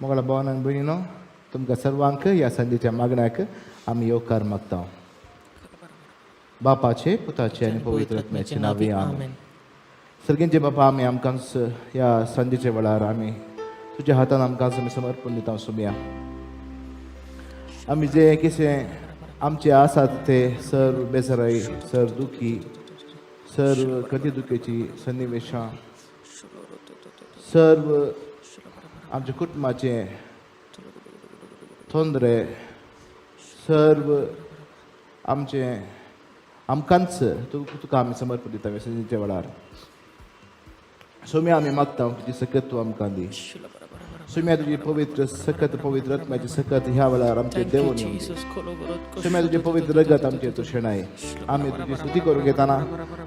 मोगळा भावान आनी भयणीनो, तुमकां सर्वांक ह्या संदेच्या मागण्याक आमी येवकार मागता. बापाचे, पुताचे आनी पवित्र आत्म्याचे नांवी, आमेन. सर्गेंचे बापा, आमी आमकां ह्या संदेच्या वेळार आमी तुज्या हातान आमकां आमी समर्पण दिता सोम्या. आमी जे कितें आमचे आसात ते सर्व बेजाराय, सर्व दुखी, सर्व कधी दुखेची सन्निवेशां, सर्व आमच्या कुटुंबाचे तोंदरे, सर्व आमचे आमकांच तुका आमी समर्पण दिता व्यसनीच्या वेळार. सोम्या आमी मागता तुजी सकत तूं आमकां दी. सोम्या तुजी पवित्र सकत, पवित्र आत्म्याची सकत ह्या वेळार आमचे देवून येवं दी. सोम्या तुजें पवित्र रगत आमचेर तूं शेणाय. आमी तुजी स्तुती करूंक येताना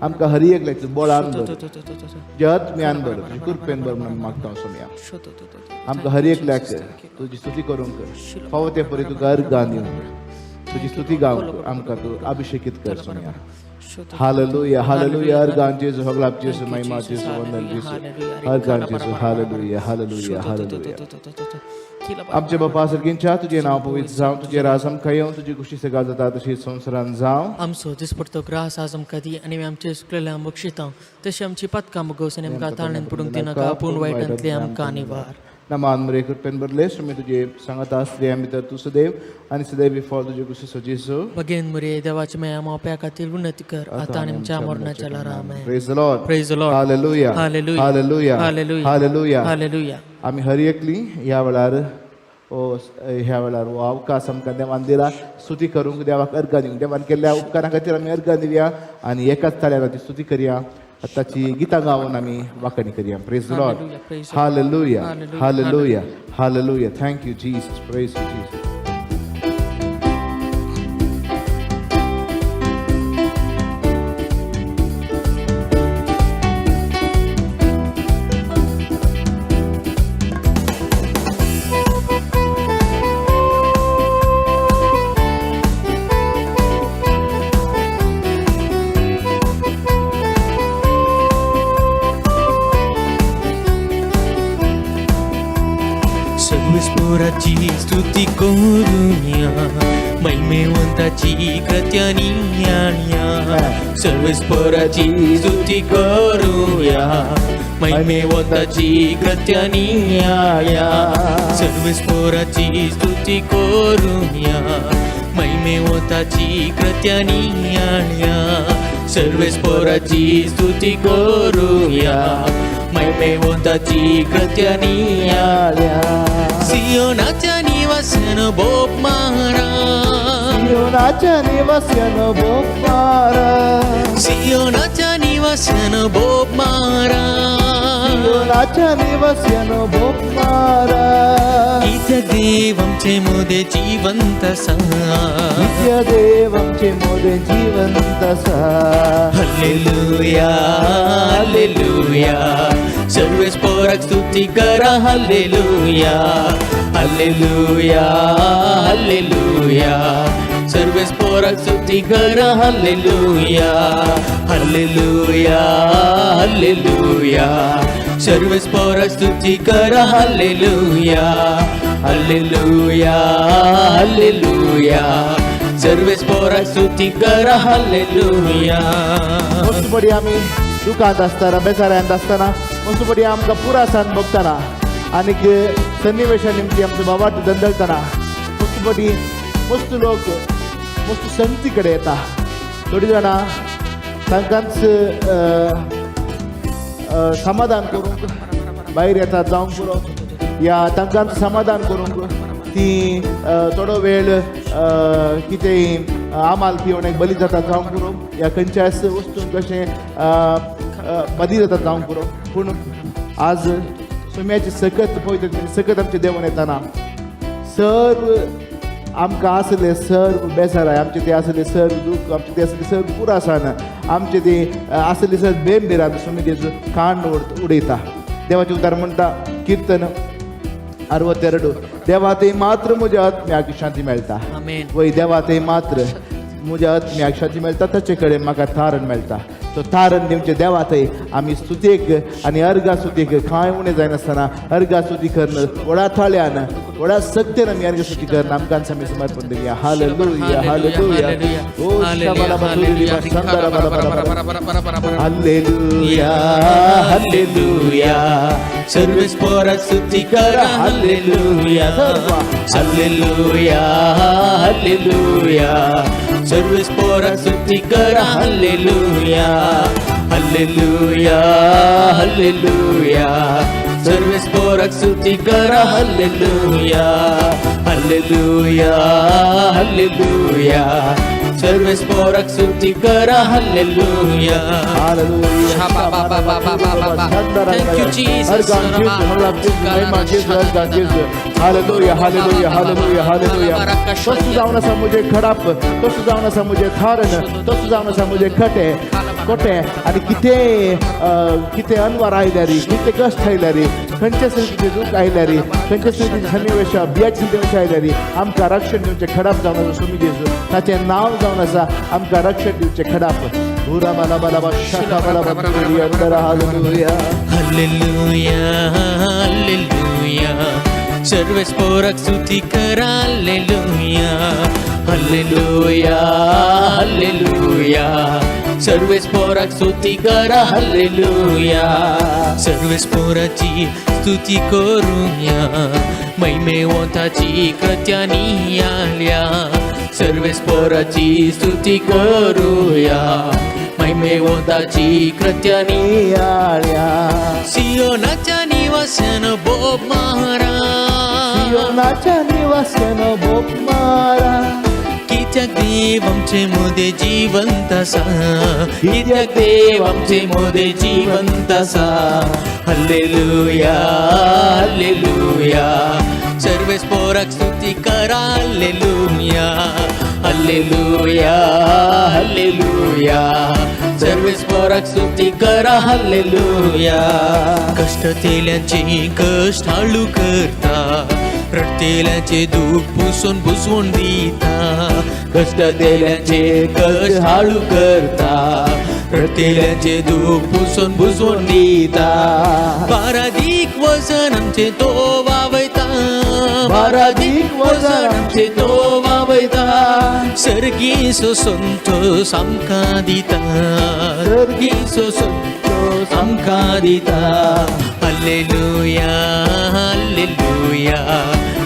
आमकां हरी एकल्याची बळान भर, तुज्या आत्म्यान भर, तुजी कृपेन भर म्हणून आमी मागता सोम्या. आमकां हर एकल्याक तुजी स्तुती करूंक फावो ते परी तुका अर्गान दिवन तुजी स्तुती गावंक आमकां तूं अभिषेकीत कर सोम्या. Hallelujah, hallelujah. अर्गान जेजू, हगलाप जेजू, महिमा जेजू, वंदन जेजू. अर्गान जेजू. Hallelujah, hallelujah, hallelujah. आमच्या बापा सर्गींच्या, तुजें नांव पवित्र जावं, तुजें राज आमकां येवं, तुजी खुशी सगळ्या जाता तशी संवसारान जावं. आमचो दिसपडतो ग्रास आज आमकां दी आनी आमी आमचे चुकलेले बक्षिता तशी आमची पातकां मुगोस आनी आमकां ताळ्यान पडूंक दिनाका, पूण वायटांतली आमकां निवार. नमान मरे, कृपेन भरले, सुमी तुजे सांगता. स्त्रियां भितर तूं सदैव आनी सदैव फळ तुजे कुशीचो जेजू. बगेन मुरे, देवाच्या माया मोप्या खातीर विनंती कर, आतां आनी आमच्या मरणाच्या वेळार. आमेन. Praise the Lord. Praise the Lord. Hallelujah. Hallelujah. Hallelujah. Hallelujah. Hallelujah. Hallelujah. आमी हर एकली ह्या वेळार ओ ह्या वेळार हो अवकाश आमकां देवान दिला स्तुती करूंक, देवाक अर्गां दिवंक. देवान केल्ल्या उपकारां खातीर आमी अर्गां दिवया आनी एकाच ताळ्यान ती स्तुती करया. ताची गितां गावन आमी वाखाणी करया. Praise the Lord. Hallelujah. Praise the Hallelujah. Hallelujah. Hallelujah. Hallelujah. Thank you, Jesus. Praise you, Jesus. सर्वेस्पोराची स्तुती करूया, महिमेवंताची कृत्यानी आणया. सर्वेस्पोराची स्तुती करूया, महिमेवंताची कृत्यानी आणया. सर्वेस्पोराची स्तुती करूया, महिमेवंताची कृत्यानी आणया. सर्वेस्पोराची स्तुती करूया, महिमेवंताची कृत्यानी आणया. सियोनाच्या निवासन बोप मारा. सियोनाच्या निवास्यान बोप मारा. सियोनाच्या निवासन बोप मारा. सियोनाच्या निवास्यान बोप मारा. इथे देव आमचे मोदे जिवंत आसा. नित्य देव आमचे मोदे जिवंत आसा. Hallelujah, hallelujah. सर्वेस्पोराक स्तुती करा. हल्लेलुया, हल्लेलुया, हल्लेलुया. सर्वेस्पोराक स्तुती करा. हल्लेलुया, हल्लेलुया, हल्लेलुया. सर्वेस्पोराक स्तुती करा. हल्लेलुया, हल्लेलुया, हल्लेलुया. सर्वेस्पोराक स्तुती करा. हल्लेलुया. मस्तपडी आमी दुकांत आसतना, बेजारांत आसतना, मस्तपडी आमकां पुरासान भोगतना आनीक सन्निवेशा निमती आमचो बाबाट दंदळतना मस्तपडी मस्त लोक मस्त संगती कडेन येता. थोडीं जाणां तांकांच समाधान करूंक भायर येतात जावंक पुरो, या तांकांच समाधान करूंक ती थोडो वेळ कितेंय आमाल पिवण्याक बली जातात जावंक पुरो, या खंयच्याच वस्तूंक कशें बदी जातात जावंक पुरो. पूण आज सुम्याची सकत पवित्र सकत आमचे देवून येताना सर्व आमकां आसले सर्व बेजाराय आमचे, ते आसले सर्व दूख आमचे, ते आसले सर्व पुरासान आमचे, ते आसले सर्व बेंबेर सुमी तेजो कांड उडयता. देवाचें उतार म्हणटा, किर्तन 62, देवा ते मात्र म्हज्या आत्म्याक शांती मेळटा. आमेन. वय, देवा ते मात्र म्हज्या आत्म्याक शांती मेळटा, ताचे कडेन म्हाका तारण मेळटा. तो तारण दिवचे देवा थंय आमी स्तुतीक आनी अर्गा स्तुतीक कांय उणें जायनासतना अर्गा स्तुती करून व्हडा थाळ्यान, व्हडा सक्तेन आमी अर्गा स्तुती करून आमकां आमी समर्पण दिवया. Hallelujah, hallelujah. ओ शबाला बसुरी संदरा बला बला बला. Hallelujah, hallelujah. सर्वेस पोराक स्तुती करा, हल्लेलुया, हल्लेलुया, हल्लेलुया. सर्वेस पोराक स्तुती करा, हल्लेलुया, हल्लेलुया, हल्लेलुया. सर्वेस पोराक स्तुती करा, हल्लेलुया, हल्लेलुया, हल्लेलुया. सर्वेस पोराक स्तुती करा, hallelujah. Thank you, Jesus. Hallelujah, hallelujah, hallelujah, hallelujah. तसो जावन आसा म्हजें खडाप, तसो जावन आसा म्हजें थारण, तसो जावन आसा म्हजें खटे कोटे. आनी कितें कितें अनवार आयल्यार, कितें कश्ट आयल्यार, खंयचे संगतीचे दुःख आयल्यार, खंयचे संगतीचे सन्निवेश, बियाचे सन्निवेश आयल्यार, आमकां रक्षण दिवचें खडाप जावन आसा स्वामी जेजू. ताचें नांव जावन आसा आमकां रक्षण दिवचें खडाप. भुरा बाला बाला बा शाखा बाला बा. Hallelujah. Hallelujah, hallelujah. सर्वेस पोराक स्तुती करा, हल्लेलुया, हल्लेलुया, हल्लेलुया. सर्वेस पोराक स्तुती करा, हल्लेलुया. सर्वेस पोराची स्तुती करूया, महिमेवंताची कृत्यानी आल्या. सर्वेस पोराची स्तुती करूया, महिमेवंताची कृत्यानी आळ्या. सियोनाच्या निवासन बोब मारा. सियोनाच्या निवास्यानो बोप मारा. कित्याक देव आमचे मोदे जिवंत आसा, कित्याक देव आमचे मोदे जिवंत आसा. Hallelujah, hallelujah. सर्वेस पोराक स्तुती करा, हल्लेलुया, हल्लेलुया, हल्लेलुया. सर्वेस पोराक स्तुती करा, हल्लेलुया. कष्ट तेल्यांचे कष्ट हाळू करता, रडतेल्यांचे दुःख पुसून बुजवून दिता. कष्ट तेल्यांचे कष्ट हाळू करता, रडतेल्यांचे दुःख पुसून बुजवून दिता. बारादीक वजन आमचे तो वावयता, बारादीक वजन आमचे तो वावयता. सर्गीसो संतोष आमकां दिता, सर्गीसो संतोष आमकां दिता. Hallelujah, hallelujah.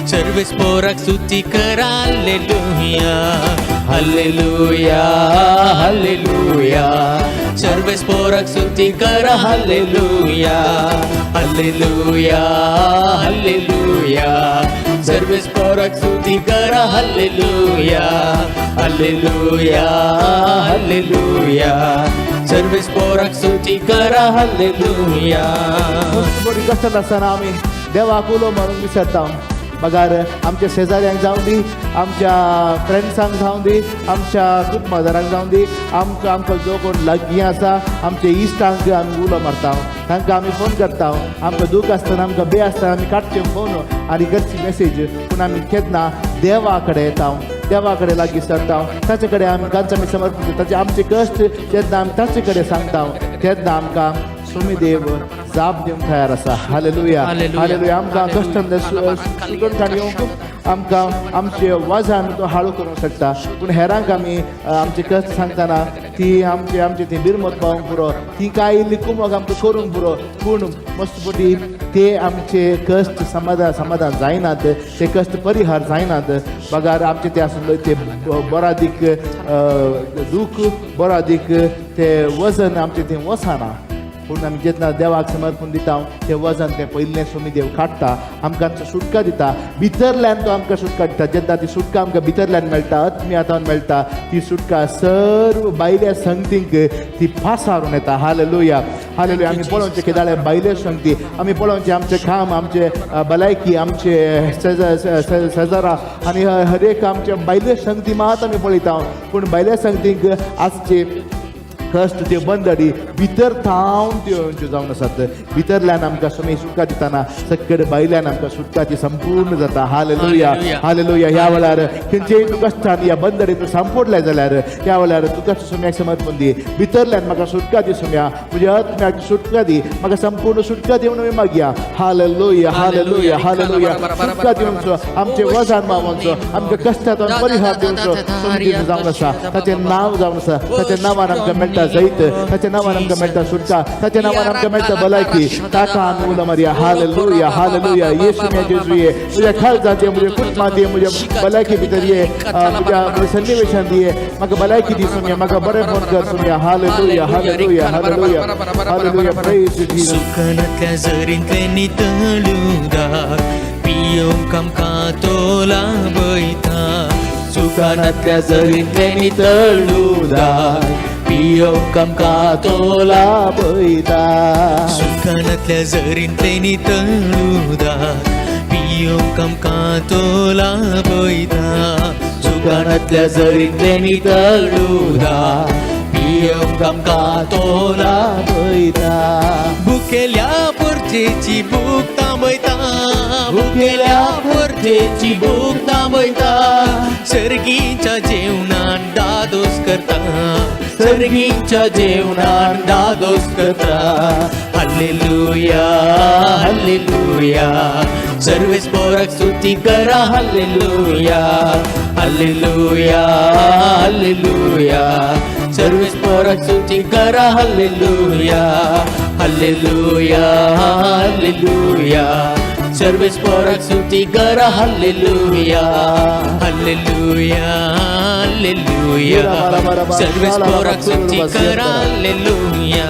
सर्वेस पोराक स्तुती करा, हल्लेलुया, हल्लेलुया, हल्लेलुया. सर्वेस पोराक स्तुती करा, हल्लेलुया, हल्लेलुया, हल्लेलुया. सर्वेस पोराक स्तुती करा, हल्लेलुया, हल्लेलुया, हल्लेलुया. सर्वेस पोराक स्तुती करा, हल्लेलुया. बरी कश्टांत आसतना आमी देवाक उलो मारून विसरता. मगर आमच्या शेजाऱ्यांक जावं दी, आमच्या फ्रेंड्सांक जावं दी, आमच्या गुड मदरांक जावं दी, आमकां आमकां जो कोण लागीं आसा आमच्या इश्टांक आमी उलो मारता, तांकां आमी फोन करता. आमकां दूख आसतना, आमकां बे आसतना आमी काडचे फोन आनी करची मेसेज. पूण आमी केन्ना देवा कडेन येता, देवा कडेन लागीं सरता, ताचे कडेन आमी तांचे आमी समर्पण करता, ताचे आमचे कश्ट जेन्ना आमी ताचे कडेन सांगता, तेन्ना आमकां स्वामी देव जाप दिवंक तयार आसा. हालेलुया. हालेलुया. हालेलुया. आमकां कश्टान सुटून काडून येवंक आमकां आमचे वजन तो हाळू करूंक शकता. पूण हेरांक आमी आमचे कश्ट सांगतना ती आमचे आमचे ती बिरमत पावोवंक पुरो, ती कांय इल्ली कुमक आमकां करूंक पुरो, पूण मस्तपटी ते आमचे कश्ट समाधान समाधान जायनात, ते कश्ट परिहार जायनात. बगार आमचे ते आसले ते बरादीक दूख, बरादीक ते वजन आमचें तें वचना. पूण आमी जेन्ना देवाक समर्पण दिता, तें वजन तें पयलें स्वामी देव काडटा, आमकां आमचो सुटका दिता. भितरल्यान तो आमकां सुटका दिता. जेन्ना ती सुटका आमकां भितरल्यान मेळटा, आत्म्यातान मेळटा, ती सुटका सर्व बायल्या संगतींक ती पासारून येता. Hallelujah, hallelujah. आमी पळोवचें केदाळे बायले संगती आमी पळोवचें आमचें काम, आमचें भलायकी, आमचे शेजारा आनी हर एक आमच्या बायले संगती मात आमी पळयता. पूण बायले संगतींक आजचे कश्ट, त्यो बंदडी भितर थावन त्यो येवच्यो जावन आसात. भितरल्यान आमकां स्वामी सुटका दितना सकड भायल्यान आमकां सुटका ती संपूर्ण जाता. हालेलुया. हालेलुया. हालेलुया. ह्या वेळार खंयचेय तूं कश्टान ह्या बंदडी तूं सांपोडले जाल्यार, ह्या वेळार तुका स्वाम्याक समर्पण दी. भितरल्यान म्हाका सुटका दी स्वाम्या, म्हज्या आत्म्याक सुटका दी, म्हाका संपूर्ण सुटका दी म्हणून आमी मागया. Hallelujah, hallelujah, hallelujah. सुटका दिवचो, आमचे वजन मावोवचो, आमच्या कश्टांतून परिहार दिवचो स्वामी जावन आसा. ताचें नांव जावन आसा, ताच्या नांवान आमकां मेळटा. मेळटा जैत, ताच्या नांवान आमकां मेळटा सुटका, ताच्या नांवान आमकां मेळटा भलायकी. ताका आमी उलो मारया. Hallelujah, hallelujah. येशू म्या जेजू ये, म्हज्या काळजांत ये, म्हज्या कुटुंबांत ये, म्हज्या भलायकी भितर ये, म्हज्या म्हज्या सन्निवेशांत ये. म्हाका भलायकी दी सोमया, म्हाका बरें फोन कर Somaiya. Hallelujah, hallelujah, hallelujah, hallelujah. Praise you Jesus. सुकनातल्या झरींतले नितळुदाक पियोवंक आमकां तो लाभयता. सुकानांतल्या झरींतले नितळुदाक पियोवंक आमकां तो लाभयता. सुकानांतल्या झरींतले नितळुदाक पियोवंक आमकां तो लाभयता. सुकानांतल्या झरींतले नितळुदाक पियोवंक आमकां तो लाभयता. भुकेल्या परजेची भूक थांबयता, भुकेल्या परजेची भूक थांबयता. सर्गीच्या जेवणान दादोस करता, सर्गीच्या जेवणान दादोस करता. Hallelujah, hallelujah. सर्वेस पोराक स्तुती करा. हल्लेलुया, हल्लेलुया, हल्लेलुया. सर्वेस पोराक स्तुती करा. हल्लेलुया, हल्लेलुया, हल्लेलुया. सर्वेस पोराक स्तुती करा. हल्लेलुया, हल्लेलुया, हल्लेलुया. सर्वेस पोराक स्तुती करा. हल्लेलुया.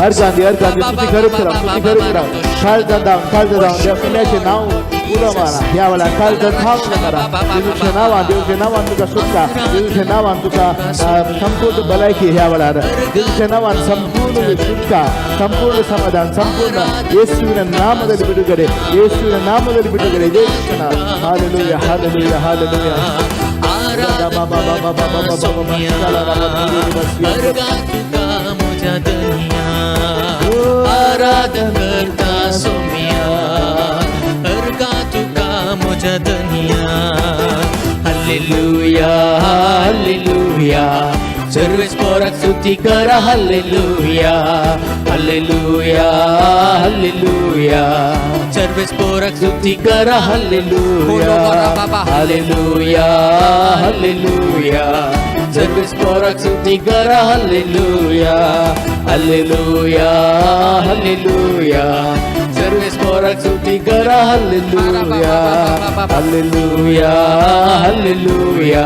अर्गांदी, अर्गांदी. स्तुती करत राव, स्तुती करत राव. काळजात धावन, काळजात धावन देव सुम्याचे नाव उलो मारा. ह्या वेळार काळजात धांवन मारा. जेजूच्या नांवान, देवच्या नांवान तुका सुटका, जेजूच्या नांवान तुका संपूर्ण भलायकी. ह्या वेळार जेजूच्या नांवान संपूर्ण सुटका, संपूर्ण समाधान, संपूर्ण ಯೇಸುವಿನ ನಾಮದಲ್ಲಿ ಬಿಡುಗಡೆ, ಯೇಸುವಿನ ನಾಮದಲ್ಲಿ ಬಿಡುಗಡೆ. ಯೇಸುವಿನ ನಾಮ. Hallelujah, hallelujah, hallelujah. अर्गा तुका म्हज्या धनया, आराधन करता सोम्या. अर्गा तुका म्हज्या धनया. Hallelujah, hallelujah. सर्वेस पोराक स्तुती करा. हल्लेलुया, हल्लेलुया, हल्लेलुया. सर्वेस पोराक स्तुती करा. हल्लेलुया, हल्लेलुया, हल्लेलुया. सर्वेस पोराक स्तुती करा. हल्लेलुया, हल्लेलुया, हल्लेलुया. सर्वेस पोराक स्तुती करा. हल्लेलुया, हल्लेलुया, हल्लेलुया.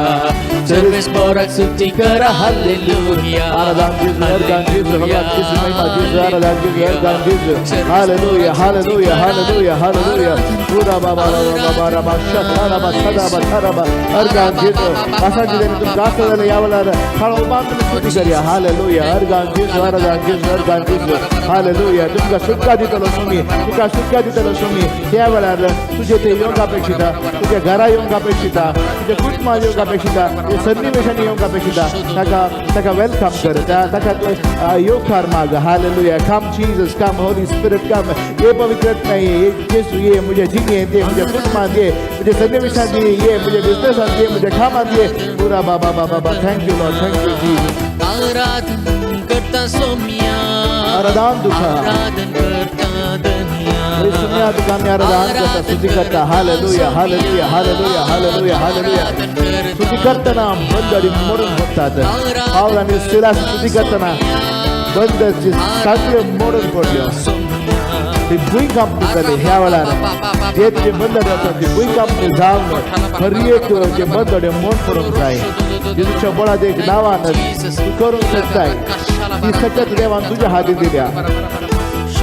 सर्वेस पोराक स्तुती करा. हल्लेलुया. आराधन जेजू, आराधन जेजू, भगवान जेजू, महिमा जेजू, आराधन जेजू, आराधन जेजू. Hallelujah, hallelujah, hallelujah, hallelujah. पूरा बाबा बाबा बाबा शतरा सदा बा अर्गान जेजू. असांची देणे तुम गात जाल्यार ह्या वेळार खाळो उबारून स्तुती करया. हालेलुया. अर्गान जेजू, आराधन जेजू, अर्गान जेजू. हालेलुया. तुमकां सुटका दितलो स्वामी, तुका सुटका दितलो स्वामी. त्या वेळार तुजे ते येवंक अपेक्षिता, तुज्या घरा येवंक अपेक्षिता, तुज्या कुटुंबात येवंक अपेक्षिता, तुज्या सन्निवेशांनी येवंक अपेक्षिता. ताका ताका welcome कर, ताका तूं येवकार माग. Hallelujah. Come Jesus, come Holy Spirit, come. ये पवित्र आत्मा ये, ये जेसू ये, म्हज्या जिणेंत ये, म्हज्या कुटुंबांत ये, म्हज्या सन्निवेशांत ये, ये म्हज्या बिझनेसांत ये, म्हज्या कामांत ये. पुरा बाबा बाबा बाबा. Thank you Lord, thank you Jesus. आराधन करता सोम्या. आराधन तुका. आराधन करता धनया. सुम्या, तुका आमी आराधन करता, स्तुती करता. Hallelujah, hallelujah, hallelujah, hallelujah, hallelujah. स्तुती करतना बंद आणि मोडून पडटात. पावल आनी सिलास स्तुती करतना बंद सगळे मोडून पडल्यो, ती भूंयकांप जाली. ह्या वेळार जे तुजे बंद आसा ती भूंयकांप जावन हर एक जे बंद मोड पडूंक जाय. जेजूच्या बळादेक नांवान तूं करूंक शकताय. ती सकत देवान तुज्या हातीन दिल्या.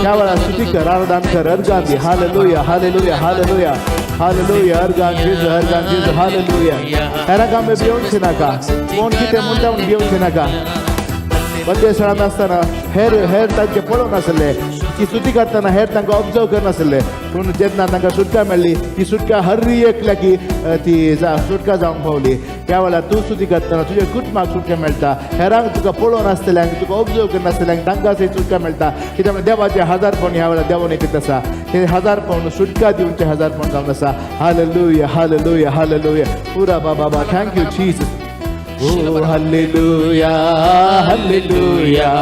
ह्या वेळार स्तुती कर, आराधन कर, अर्गान दी. हालेलुया, hallelujah, hallelujah, hallelujah. अर्गान जेजू, अर्गान जेजू. हालेलुया. हेरांक आमी भिवचे नाका. कोण कितें म्हणटा म्हूण भिवचे नाका. बंदेसळांत आसतना हेर हेर तांचे पळोवंक नासले. ती स्तुती करतना हेर तांकां ऑब्जर्व करनासले. पूण जेन्ना तांकां सुटका मेळ्ळी, ती सुटका हर एकल्याकी ती सुटका जावंक पावली. त्या वेळार तूं स्तुती करतना तुज्या कुटुंबाक सुटका मेळटा. हेरांक तुका पळोवन आसतल्यांक, तुका ऑब्जर्व करनासतल्यांक, तांकां थंय सुटका मेळटा. कित्याक म्हणल्यार देवाचे हजारपण ह्या वेळार देवान एकत आसा. हे हजारपण सुटका दिवचे हजारपण जावन आसा. Hallelujah, hallelujah, hallelujah. पुरा बाबा. Thank you Jesus. Oh hallelujah, hallelujah.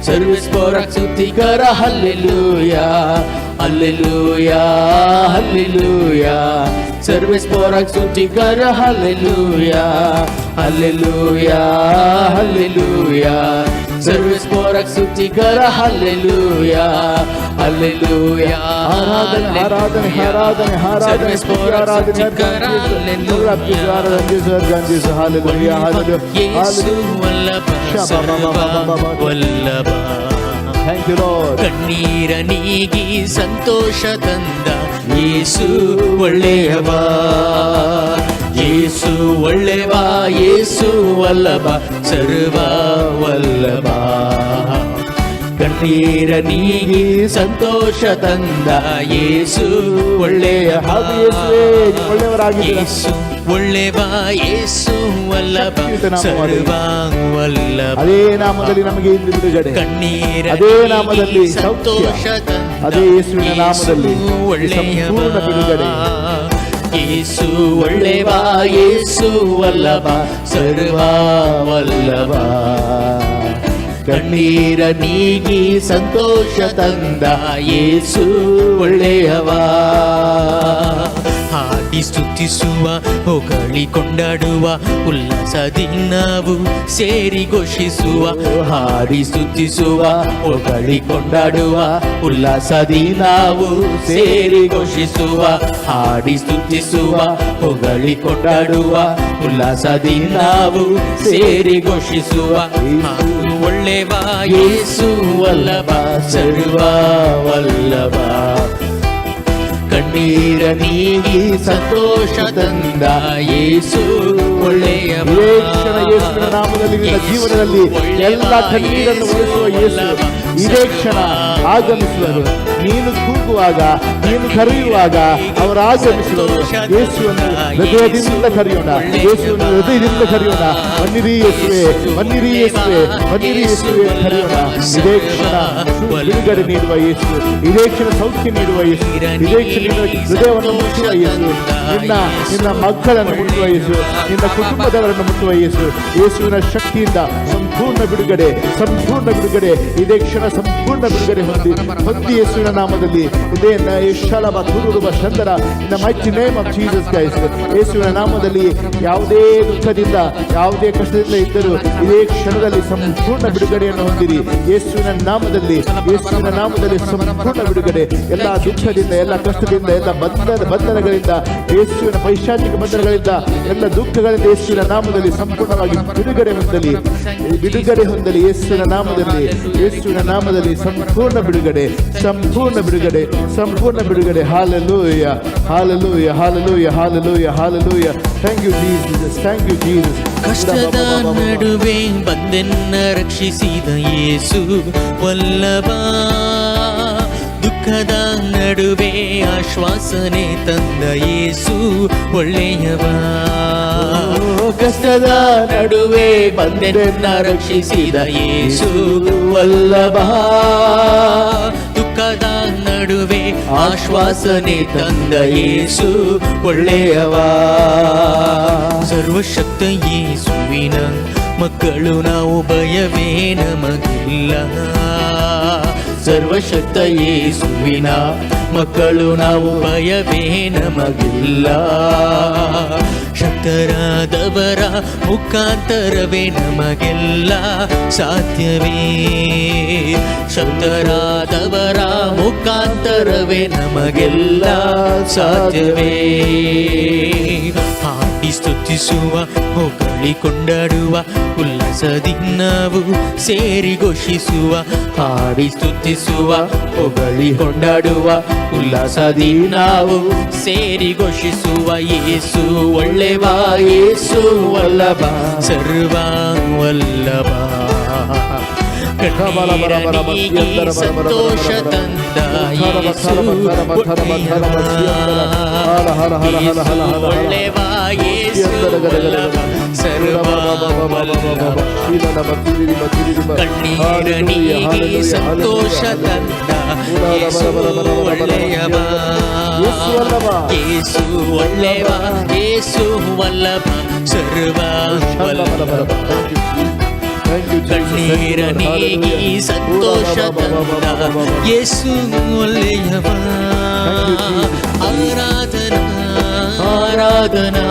सर्वेस पोराक स्तुती करा. हल्लेलुया, हल्लेलुया, hallelujah. सर्वेस पोराक स्तुती करा. Hallelujah, hallelujah, hallelujah. ಸರ್ವೇಶ್ವರಕ್ ಸ್ತುತಿಕರ ಹಲ್ಲೆಲೂಯಾ ಹಲ್ಲೆಲೂಯಾ. ಆರಾಧನೆ, ಆರಾಧನೆ, ಆರಾಧನೆ, ಆರಾಧನೆ, ಸರ್ವೇಶ್ವರಕ್ ಆರಾಧನೆ. ಸ್ತುತಿಕರ ಹಲ್ಲೆಲೂಯಾ. Hallelujah, hallelujah. ಯೇಸು ವಲ್ಲಭ ಸರ್ವ ವಲ್ಲಭ. Thank you, Lord. ಕಣ್ಣೀರ ನೀಗಿ ಸಂತೋಷ ತಂದ ಯೇಸು ಒಳ್ಳೆಯವ, ಯೇಸು ಒಳ್ಳೆವ, ಯೇಸು ವಲ್ಲಭ ಸರ್ವ ವಲ್ಲಭ. ಕಣ್ಣೀರ ನೀಗಿ ಸಂತೋಷ ತಂದ ಯೇಸು ಒಳ್ಳೆಯ. ಹೌದು ಯೇಸುವೇ, ನೀವು ಒಳ್ಳೆಯವರಾಗಿದ್ದೀರಾ. ಯೇಸು ಒಳ್ಳೆವ, ಯೇಸು ವಲ್ಲಭ ಶಕ್ತಿಯುತ ನಾಮವಾಗಿದೆ. ಸರ್ವ ವಲ್ಲಭ. ಅದೇ ನಾಮದಲ್ಲಿ ನಮಗೆ ಇಂದು ಬಿಡುಗಡೆ. ಕಣ್ಣೀರ ಅದೇ ನಾಮದಲ್ಲಿ ನೀಗಿ ಸೌಖ್ಯ. ಸಂತೋಷ ತಂದ ಅದೇ ಯೇಸುವಿನ ನಾಮದಲ್ಲಿ ಯೇಸು ಒಳ್ಳೆಯವ. ಸಂಪೂರ್ಣ ಬಿಡುಗಡೆ. ಯೇಸು ಒಳ್ಳೆವ, ಯೇಸು ವಲ್ಲಭ ಸರ್ವ ವಲ್ಲಭ. ಕಣ್ಣೀರ ನೀಗಿ ಸಂತೋಷ ತಂದ ಯೇಸು ಒಳ್ಳೆಯವ. ಹಾಡಿ ಸ್ತುತಿಸುವ, ಹೊಗಳಿ ಕೊಂಡಾಡುವ, ಉಲ್ಲಾಸದಿ ನಾವು ಸೇರಿ ಘೋಷಿಸುವ. ಹಾಡಿ ಸ್ತುತಿಸುವ, ಹೊಗಳಿ ಕೊಂಡಾಡುವ, ಉಲ್ಲಾಸದಿ ನಾವು ಸೇರಿ ಘೋಷಿಸುವ. ಹಾಡಿ ಸ್ತುತಿಸುವ, ಹೊಗಳಿ ಕೊಂಡಾಡುವ, ಉಲ್ಲಾಸದಿ ನಾವು ಸೇರಿ ಘೋಷಿಸುವ. ಹಾಡು ಒಳ್ಳೆವ, ಯೇಸು ವಲ್ಲಭ ಸರ್ವ ವಲ್ಲಭ. ಕಣ್ಣೀರ ನೀಗಿ ಸಂತೋಷ ತಂದ ಯೇಸು ಒಳ್ಳೆಯ. ಇದೇ ಕ್ಷಣ ಯೇಸುವಿನ ನಾಮದಲ್ಲಿ ನಿನ್ನ ಜೀವನದಲ್ಲಿ ಎಲ್ಲ ಕಣ್ಣೀರನ್ನು ಒರೆಸುವ ಯೇಸು ಇದೇ ಕ್ಷಣ ಆಗಮಿಸುವರು. ನೀನು ಕೂಗುವಾಗ, ನೀನು ಕರೆಯುವಾಗ ಅವರು ಆಗಮಿಸುವರು. ಯೇಸುವನ್ನು ಹೃದಯದಿಂದ ಕರೆಯೋಣ, ಯೇಸುವನ್ನು ಹೃದಯದಿಂದ ಕರೆಯೋಣ. ಬನ್ನಿರಿ ಯೇಸುವೆ, ಬನ್ನಿರಿ ಯೇಸುವೆ, ಬನ್ನಿರಿ ಯೇಸುವೆ ಅಂತ ಕರೆಯೋಣ. ಇದೇ ಕ್ಷಣ ಬಿಡುಗಡೆ ನೀಡುವ ಯೇಸು, ಇದೇ ಕ್ಷಣ ಸೌಖ್ಯ ನೀಡುವ ಯೇಸು, ಇದೇ ಕ್ಷಣ ನಿನ್ನ ಹೃದಯವನ್ನು ಮುಟ್ಟುವ ಯೇಸು, ನಿನ್ನ ನಿನ್ನ ಮಕ್ಕಳನ್ನು ಮುಟ್ಟುವ ಯೇಸು, ನಿನ್ನ ಕುಟುಂಬದವರನ್ನು ಮುಟ್ಟುವ ಯೇಸು. ಯೇಸುವಿನ ಶಕ್ತಿಯಿಂದ ಸಂಪೂರ್ಣ ಬಿಡುಗಡೆ, ಸಂಪೂರ್ಣ ಬಿಡುಗಡೆ. ಇದೇ ಕ್ಷಣ ಸಂಪೂರ್ಣ ಬಿಡುಗಡೆ ಹೊಂದಿ ಹೊಂದಿ ಯೇಸುವಿನ ನಾಮದಲ್ಲಿ. ಇದೇ ಶಲಭ ತುರುರುವ ಚಂದರ. In the mighty name of Jesus Christ. ಯೇಸುವಿನ ನಾಮದಲ್ಲಿ ಯಾವುದೇ ದುಃಖದಿಂದ, ಯಾವುದೇ ಕಷ್ಟದಿಂದ ಇದ್ದರೂ ಇದೇ ಕ್ಷಣದಲ್ಲಿ ಸಂಪೂರ್ಣ ಬಿಡುಗಡೆಯನ್ನು ಹೊಂದಿರಿ ಯೇಸುವಿನ ನಾಮದಲ್ಲಿ. ಯೇಸುವಿನ ನಾಮದಲ್ಲಿ ಸಂಪೂರ್ಣ ಬಿಡುಗಡೆ. ಎಲ್ಲ ದುಃಖದಿಂದ, ಎಲ್ಲ ಕಷ್ಟದಿಂದ, ಎಲ್ಲ ಬಂಧನಗಳಿಂದ, ಯೇಸುವಿನ ಪೈಶಾಚಿಕ ಬಂಧನಗಳಿಂದ, ಎಲ್ಲ ದುಃಖಗಳಿಂದ ಯೇಸುವಿನ ನಾಮದಲ್ಲಿ ಸಂಪೂರ್ಣವಾಗಿ ಬಿಡುಗಡೆ ಹೊಂದಲಿ, ಬಿಡುಗಡೆ ಹೊಂದಲಿ ಯೇಸುವಿನ ನಾಮದಲ್ಲಿ. ಯೇಸುವಿನ ನಾಮದಲ್ಲಿ ಸಂಪೂರ್ಣ ಬಿಡುಗಡೆ, ಸಂಪೂರ್ಣ ಬಿಡುಗಡೆ, ಸಂಪೂರ್ಣ ಬಿಡುಗಡೆ. Hallelujah, hallelujah, hallelujah, hallelujah, hallelujah. Thank you, Jesus. Thank you, Jesus. ಕಷ್ಟದ ನಡುವೆ ಬಂದೆನ್ನ ರಕ್ಷಿಸಿದ ಯೇಸು ವಲ್ಲಭ. ದುಃಖದ ನಡುವೆ ಆಶ್ವಾಸನೆ ತಂದ ಯೇಸು ಒಳ್ಳೆಯವ. ಕಷ್ಟದ ನಡುವೆ ಬಂದೆನ್ನ ರಕ್ಷಿಸಿದ ಯೇಸು ವಲ್ಲಭ. ದುಃಖದ ನಡುವೆ ಆಶ್ವಾಸನೆ ತಂದ ಯೇಸು ಒಳ್ಳೆಯವ. ಸರ್ವಶಕ್ತ ಯೇಸುವಿನ ಮಕ್ಕಳು ನಾವು, ಭಯವೇ ನಮಗಿಲ್ಲ. ಸರ್ವಶಕ್ತ ಯೇಸುವಿನ ಮಕ್ಕಳು ನಾವು, ಭಯವೇ ನಮಗಿಲ್ಲ. ಶಕ್ತರಾದವರ ಮುಖಾಂತರವೇ ನಮಗೆಲ್ಲ ಸಾಧ್ಯವೇ. ಶಕ್ತರಾದವರ ಮುಖಾಂತರವೇ ನಮಗೆಲ್ಲ ಸಾಧ್ಯವೇ. ಹಾಡಿ ಸ್ತುತಿಸುವ, ಹೊಗಳಿ ಕೊಂಡಾಡುವ, ಉಲ್ಲಾಸದಿ ನಾವು ಸೇರಿ ಘೋಷಿಸುವ. ಹಾಡಿ ಸ್ತುತಿಸುವ, ಹೊಗಳಿ ಕೊಂಡಾಡುವ, ಉಲ್ಲಾಸದಿ ನಾವು ಸೇರಿ ಘೋಷಿಸುವ. ಯೇಸು ಒಳ್ಳೆವ, ಯೇಸು ವಲ್ಲಭ ಸರ್ವ ವಲ್ಲಭ. ಕಣ್ಣೀರ ನೀಗಿ ಸಂತೋಷ ತಂದ ಯೇಸು ಒಳ್ಳೆಯವ. ಯೇಸು ಒಳ್ಳೆವ, ಯೇಸು ವಲ್ಲಭ ಸರ್ವ ವಲ್ಲಭ. ಕಣ್ಣೀರ ನೀಗಿ ಸಂತೋಷ ತಂದ ಯೇಸು ಒಳ್ಳೆಯವ. ಯೇಸು ಒಳ್ಳೆಯವ, ಯೇಸು ವಲ್ಲಭ ಸರ್ವ ವಲ್ಲಭ. ಕಣ್ಣೀರ ನೀಗಿ ಸಂತೋಷ ತಂದ ಯೇಸು ಒಳ್ಳೆಯವ. ಆರಾಧನಾ, ಆರಾಧನಾ,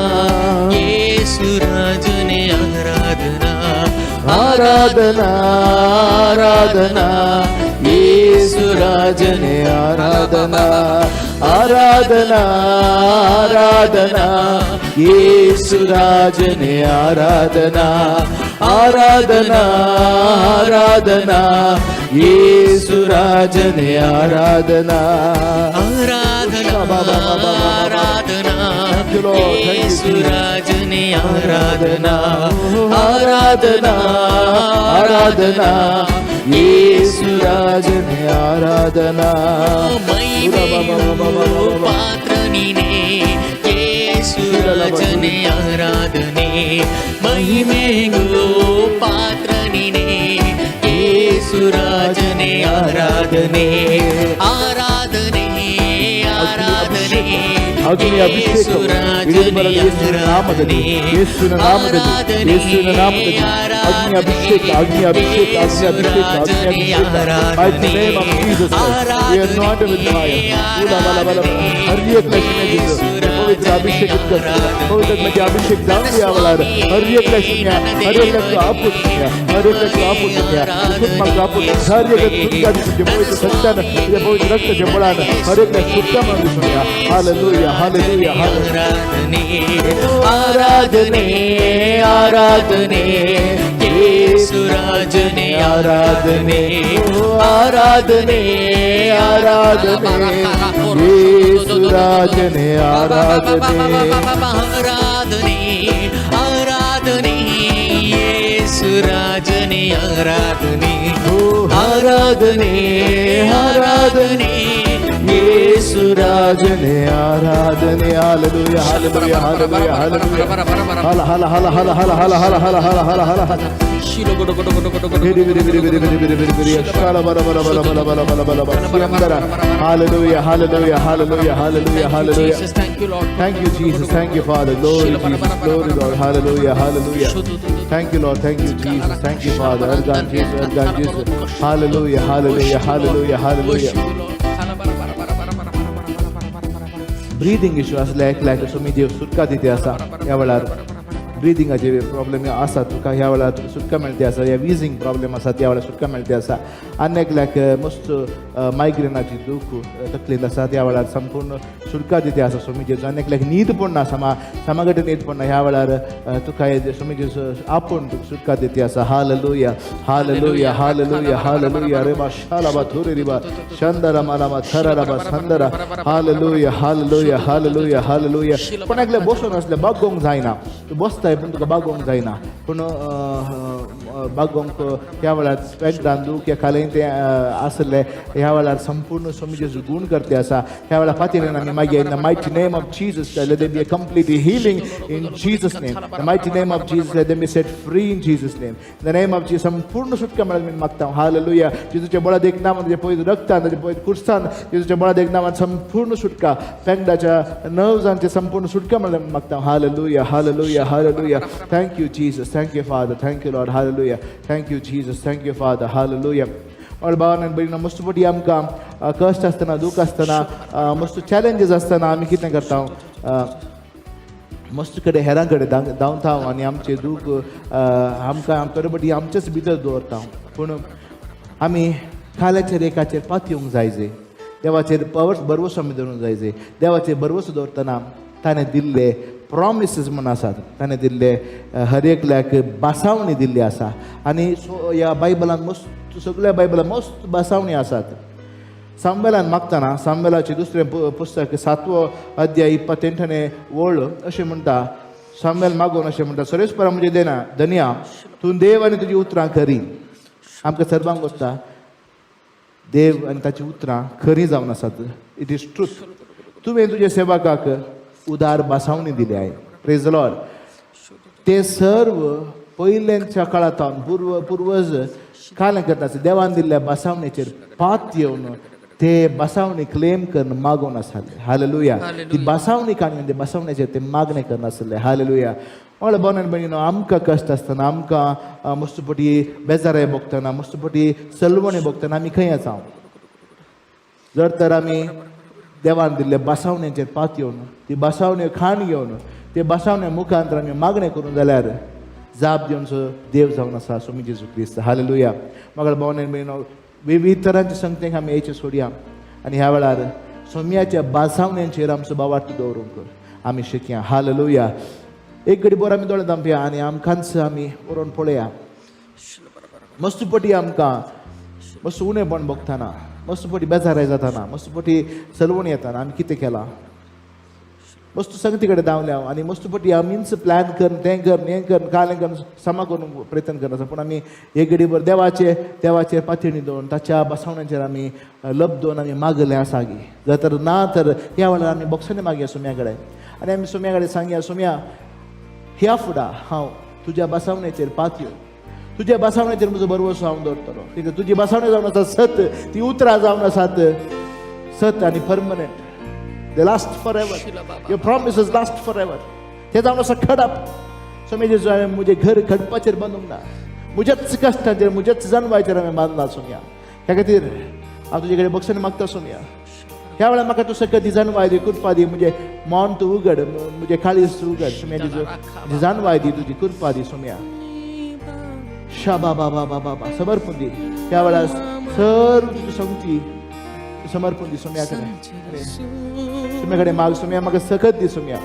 ಯೇಸು ರಾಜನೇ ಆರಾಧನಾ. आराधना आराधना येसुराजने आराधना आराधना आराधना येसुराजने आराधना आराधना आराधना येसुराजने आराधना. आराधना आराधना Thank you, Lord. Thank you, Jesus. येसुराजने आराधना आराधना आराधना येसुराजने आराधना. ಮಹಿಮೆಗೂ ಪಾತ್ರ ನೀನೇ ಯೇಸುರಾಜನೇ ಆರಾಧನೆ. ಮಹಿಮೆಗೂ ಪಾತ್ರ ನೀನೇ ಯೇಸುರಾಜನೇ ಆರಾಧನೆ ಆರಾಧನೆ ಆರಾಧನೆ. ಅಗ್ನಿ ಅಭಿಷೇಕ ಇಳಿದು ಬರಲಿ ಯೇಸುವಿನ ನಾಮದಲ್ಲಿ, ಯೇಸುವಿನ ನಾಮದಲ್ಲಿ, ಯೇಸುವಿನ ನಾಮದಲ್ಲಿ. ಅಗ್ನಿ ಅಭಿಷೇಕ, ಅಗ್ನಿ ಅಭಿಷೇಕ, ಅಗ್ನಿ ಅಭಿಷೇಕ, ಅಗ್ನಿ ಅಭಿಷೇಕ. Mighty name of Jesus Christ. We are anointed with fire. ಊಲ ಬಲ ಬಲ ಬಲ. हर एक लक्ष्मी पवित्र अभिषेक, पवित्र मध्ये अभिषेक जाऊन द्यावा लागला. हर एक लक्ष्मी, हर एक लक्ष्मी आपून, हर एक लक्ष्मी आपून, आपून, हर एक सुटका दिसून, पवित्र सत्यानं, तुझ्या पवित्र रक्ताच्या बळानं हर एक सुटका म्हणून दिसून या. Hallelujah, hallelujah, hallelujah. आराधने आराधने आराधने येसुराजने आराधने. आराधने आराधने येसुराजने आराधने. आराधने आराधने येसुराजने आराधने. आराधने आराधने येसुराजने आराधने. Hallelujah, hallelujah, hallelujah, hallelujah. हल हल हल हल हल हल हल हल हल हल हल हल. Very very very very very very very very. अक्षराला बल बल बल बल बल बल बल बल. Hallelujah, hallelujah, hallelujah, hallelujah, hallelujah. Jesus, thank you, Lord. Thank you, Jesus. Thank you, Father. Glory, Jesus. Glory, Lord. Hallelujah. Hallelujah. Thank you, Lord. Thank you, Jesus. Thank you, Father. Ergan Jesus. Ergan Jesus. Hallelujah. Hallelujah. Hallelujah. Hallelujah. Breathing issue आसले एकल्याक, सोमी देव सुटका दिते आसा. ह्या वेळार ब्रिदिंगाचे problem आसा तुका, ह्या वेळार तुका सुटका मेळटे आसा. ह्या विझींग प्रॉब्लेम आसा, त्या वेळार सुटका मेळटे आसा. आनी एकल्याक मस्त मायग्रेनाची दूख तकलेंत आसा, त्या वेळार संपूर्ण सुटका दिते आसा सोमी जेजू. आनी एकल्याक न्हीद पडना, समा समागटे न्हीद पडना, ह्या वेळार तुका सोमी जेजू आपूण तुका सुटका दिते आसा. Hallelujah, hallelujah, hallelujah, hallelujah. रे बा शालाबा थुरे रिबा शंदरा मालामा थराराबा संदरा. Hallelujah, hallelujah, hallelujah, hallelujah. पण एकले बसून आसले बागोवंक जायना, तूं बसताय पूण तुका बागोवंक जायना, पूण बागोवंक ह्या वेळार पेगदान दूख या खालें तें आसलें, ह्या वेळार संपूर्ण सोमी जेजू गुण करते आसा. ह्या वेळार फाटीर आमी मागीर, in the mighty name of Jesus, let there be a complete healing in Jesus' name. The mighty name of Jesus, let them be set free in Jesus' name. In the name of Jesus, संपूर्ण सुटका मेळत मी मागता. Hallelujah. जेजूच्या बळादेक Naaman, तुझ्या पवित्र रक्तान, तुझ्या पवित्र कुर्सान, जेजूच्या बळादेक Naaman संपूर्ण सुटका, पेंगडाच्या नर्व्सांचे संपूर्ण सुटका मेळत मी मागता. Hallelujah, hallelujah, hallelujah. Thank you, Jesus. Thank you, Father. Thank you, Lord. Hallelujah. Thank you, Jesus. Thank you, Father. Hallelujah. और भावान भयणीनो, मस्त पटी आमकां कश्ट आसतना, दूख आसतना, मस्त चॅलेंजीस आसतना आमी कितें करता? मस्त कडेन हेरां कडेन धांवता आनी आमचें दूख आमकां थोडे पटी आमचेच भितर दवरता. पूण आमी खाल्याचेर एकाचेर पातयेवंक जाय जे देवाचेर पवर्स भरवसो आमी दवरूंक जाय. जे देवाचेर भरवसो दवरतना ताणें दिल्ले प्रॉमिसीस म्हूण आसात, ताणें दिल्ले हर एकल्याक बासावणी दिल्ली आसा. आनी सो ह्या बायबलान मस्त, सगळ्या बायबलान मस्त बासावणी आसात. सामुएलान मागतना, सामुएलाचें दुसरें पुस्तक, सातवो अध्याय, 28 वळ अशें म्हणटा. सामुएल मागून अशें म्हणटा, "सर्वेस्परा म्हणजे देना धनया, तूं देव आनी तुजी उतरां खरी." आमकां सर्वांक वचता, देव आनी ताची उतरां खरीं जावन आसात. It is truth. तुवें तुज्या सेवकाक उदार बासावणी दिली आहे. प्रेज लॉर्ड. ते सर्व पयल्यांच्या काळांत पूर्वज कालें करता आसले, देवान दिल्ल्या बासावणेचेर पात येवन ते बासावणी क्लेम करून मागोवन आसले. हालेलुया. ती बासावणी काडून ते बासावणेचेर ते मागणें करून आसले. हालेलुया. म्हळ्यार भाव आनी भयणीनो, आमकां कश्ट आसतना, आमकां मस्तपटी बेजाराय भोगतना, मस्तपटी सलवणी भोगतना आमी खंय आसा? जर तर आमी देवान दिल्ले बासावणेचेर पात येवन, ती बासावणे खाण घेवन, ते बासावणे मुखांतर आमी मागणें करूं जाल्यार जाप दिवचो देव जावन आसा स्वामी जेजू क्रिस्त. हालेलुया. मगळ भावने भयणो, विविध तरांचे संगतेक आमी येचे सोडया आनी ह्या वेळार सोम्याच्या बासावण्यांचेर आमचो भावार्थ दवरूंक आमी शिकया. हालेलुया. एक घडी बोर आमी दोळे धांपया आनी आमकांच आमी बरोवन पळया. मस्त पटी आमकां मस्त उणेपण भोगतना, मस्त पटी बेजाराय जाताना, मस्त पटी सलवण येताना आमी कितें केलां, मस्त संगती कडेन धांवल्या आनी मस्त पटी आमीच प्लॅन करून तें कर हें कर काल हें करून समा करूंक प्रयत्न करना. पूण आमी एक घडीभर देवाचेर पातयणी दवरून ताच्या बसवण्याचेर आमी लप दवरून आमी मागलें आसा गी जर तर ना तर ह्या वेळार आमी बोक्सांनी मागया सोम्या कडेन आनी आमी सोम्या कडेन सांगया, सोम्या ह्या फुडा हांव तुज्या बसवण्याचेर पातयो, तुज्या बसवण्याचेर म्हजो भरवसो हांव दवरतलो. कित्याक तुजी बसवणी जावन आसा सत, ती उतरां जावन आसात सत आनी permanent. They last forever. Your promises last forever. ते जावन आसा खडप. सोम्या जेजू, हांवें म्हजें घर खडपाचेर बांदूंक ना, म्हज्याच कश्टांचेर म्हज्याच जानवायचेर हांवें बांदला सोम्या. त्या खातीर हांव तुजे कडेन बक्षांनी मागता सोम्या, ह्या वेळार म्हाका तूं सकत दी, जानवाय दी, कृपा दी, म्हजें मन तूं उगड, म्हजें काळीज तूं उगड सोम्या जेजू, म्हजी जानवाय दी, तुजी कृपा दी सोम्या. शाबा बाबा बाबा बा समर्पण दी ह्या वेळार सर्व तुजी संगती समर्पण दी सोम्या कडेन. सोम्या कडेन माग, सोम्या म्हाका सकत दी सोम्या,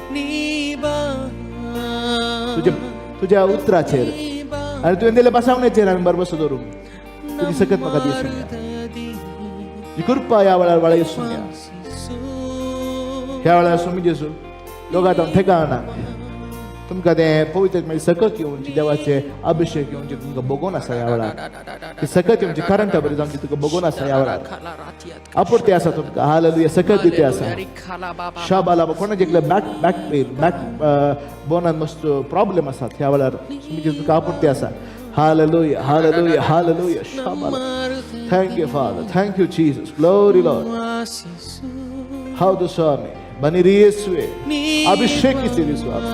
तुज्या तुज्या उतराचेर आनी तुवें दिल्ल्या बसावण्याचेर आमी बरबसो दवरूंक तुजी सकत म्हाका दी सोम्या. तुजी कृपा ह्या वेळार वाळय सोम्या. ह्या वेळार स्वामी जेजू लोकां थेका ना तुमकां तें पवित्र मागीर सकत येवची, देवाचे अभिषेक येवचे तुमकां बगोवन आसा ह्या वेळार. ती सकत येवची करंटा बरी जावची तुका बगोवन आसा ह्या वेळार. आपुर्ती आसा तुमकां. हालेलुया. सकत दिते आसा. शाबाला. कोणाचे एकले बॅक बॅक पेन, बॅक बोनान मस्त प्रॉब्लेम आसात, ह्या वेळार स्वामी जेजू तुका आपुर्ती आसा. Hallelujah, hallelujah, hallelujah. शाबाला. Thank you Father, thank you Jesus, glory Lord. ಹೌದು ಸ್ವಾಮಿ, ಬನ್ನಿರಿ ಯೇಸುವೆ, ಅಭಿಷೇಕಿಸಿರಿ ಸ್ವಾಮಿ,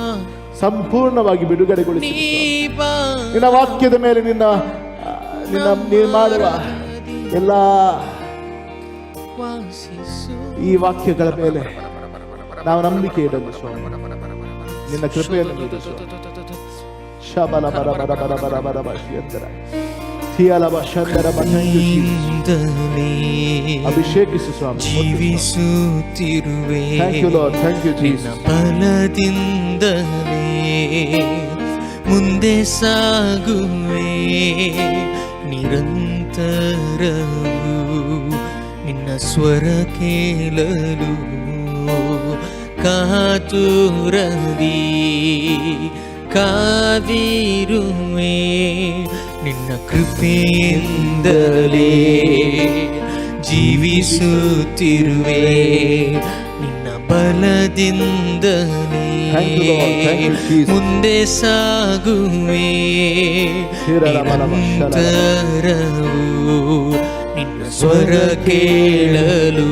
ಸಂಪೂರ್ಣವಾಗಿ ಬಿಡುಗಡೆಗೊಳಿಸಿರಿ ಸ್ವಾಮಿ. ನಿನ್ನ ವಾಕ್ಯದ ಮೇಲೆ ನಿನ್ನ ನಿನ್ನ ನೀನು ಮಾಡುವ ಎಲ್ಲ ಈ ವಾಕ್ಯಗಳ ಮೇಲೆ ನಾವು ನಂಬಿಕೆ ಇಡಲು ಸ್ವಾಮಿ ನಿನ್ನ ಕೃಪೆಯನ್ನು ನೀಡು ಸ್ವಾಮಿ. ಶಬಲ ಬರ ಬರ ಬರ ಬರ ಬರ ಬರ ಶಿಯಂದರ ಥಿಯಲ ಬ ಶಂದರ ಬ. Thank you Jesus. ಅಭಿಷೇಕಿಸು Swami. ಜೀವಿಸುತ್ತಿರುವೆ. Thank you Lord, thank you Jesus. ಬಲದಿಂದಲೇ ಮುಂದೆ ಸಾಗುವೆ, ನಿರಂತರವು ನಿನ್ನ ಸ್ವರ ಕೇಳಲು ಕಾತುರದಿ ಕಾದಿರುವೆ. ನಿನ್ನ ಕೃಪೆಯಿಂದಲೇ ಜೀವಿಸುತ್ತಿರುವೆ, ನಿನ್ನ ಬಲದಿಂದಲೇ Thank you, Lord. Thank you, Jesus. ಮುಂದೆ ಸಾಗುವೆ, ನಿರಂತರವು ನಿನ್ನ ಸ್ವರ ಕೇಳಲು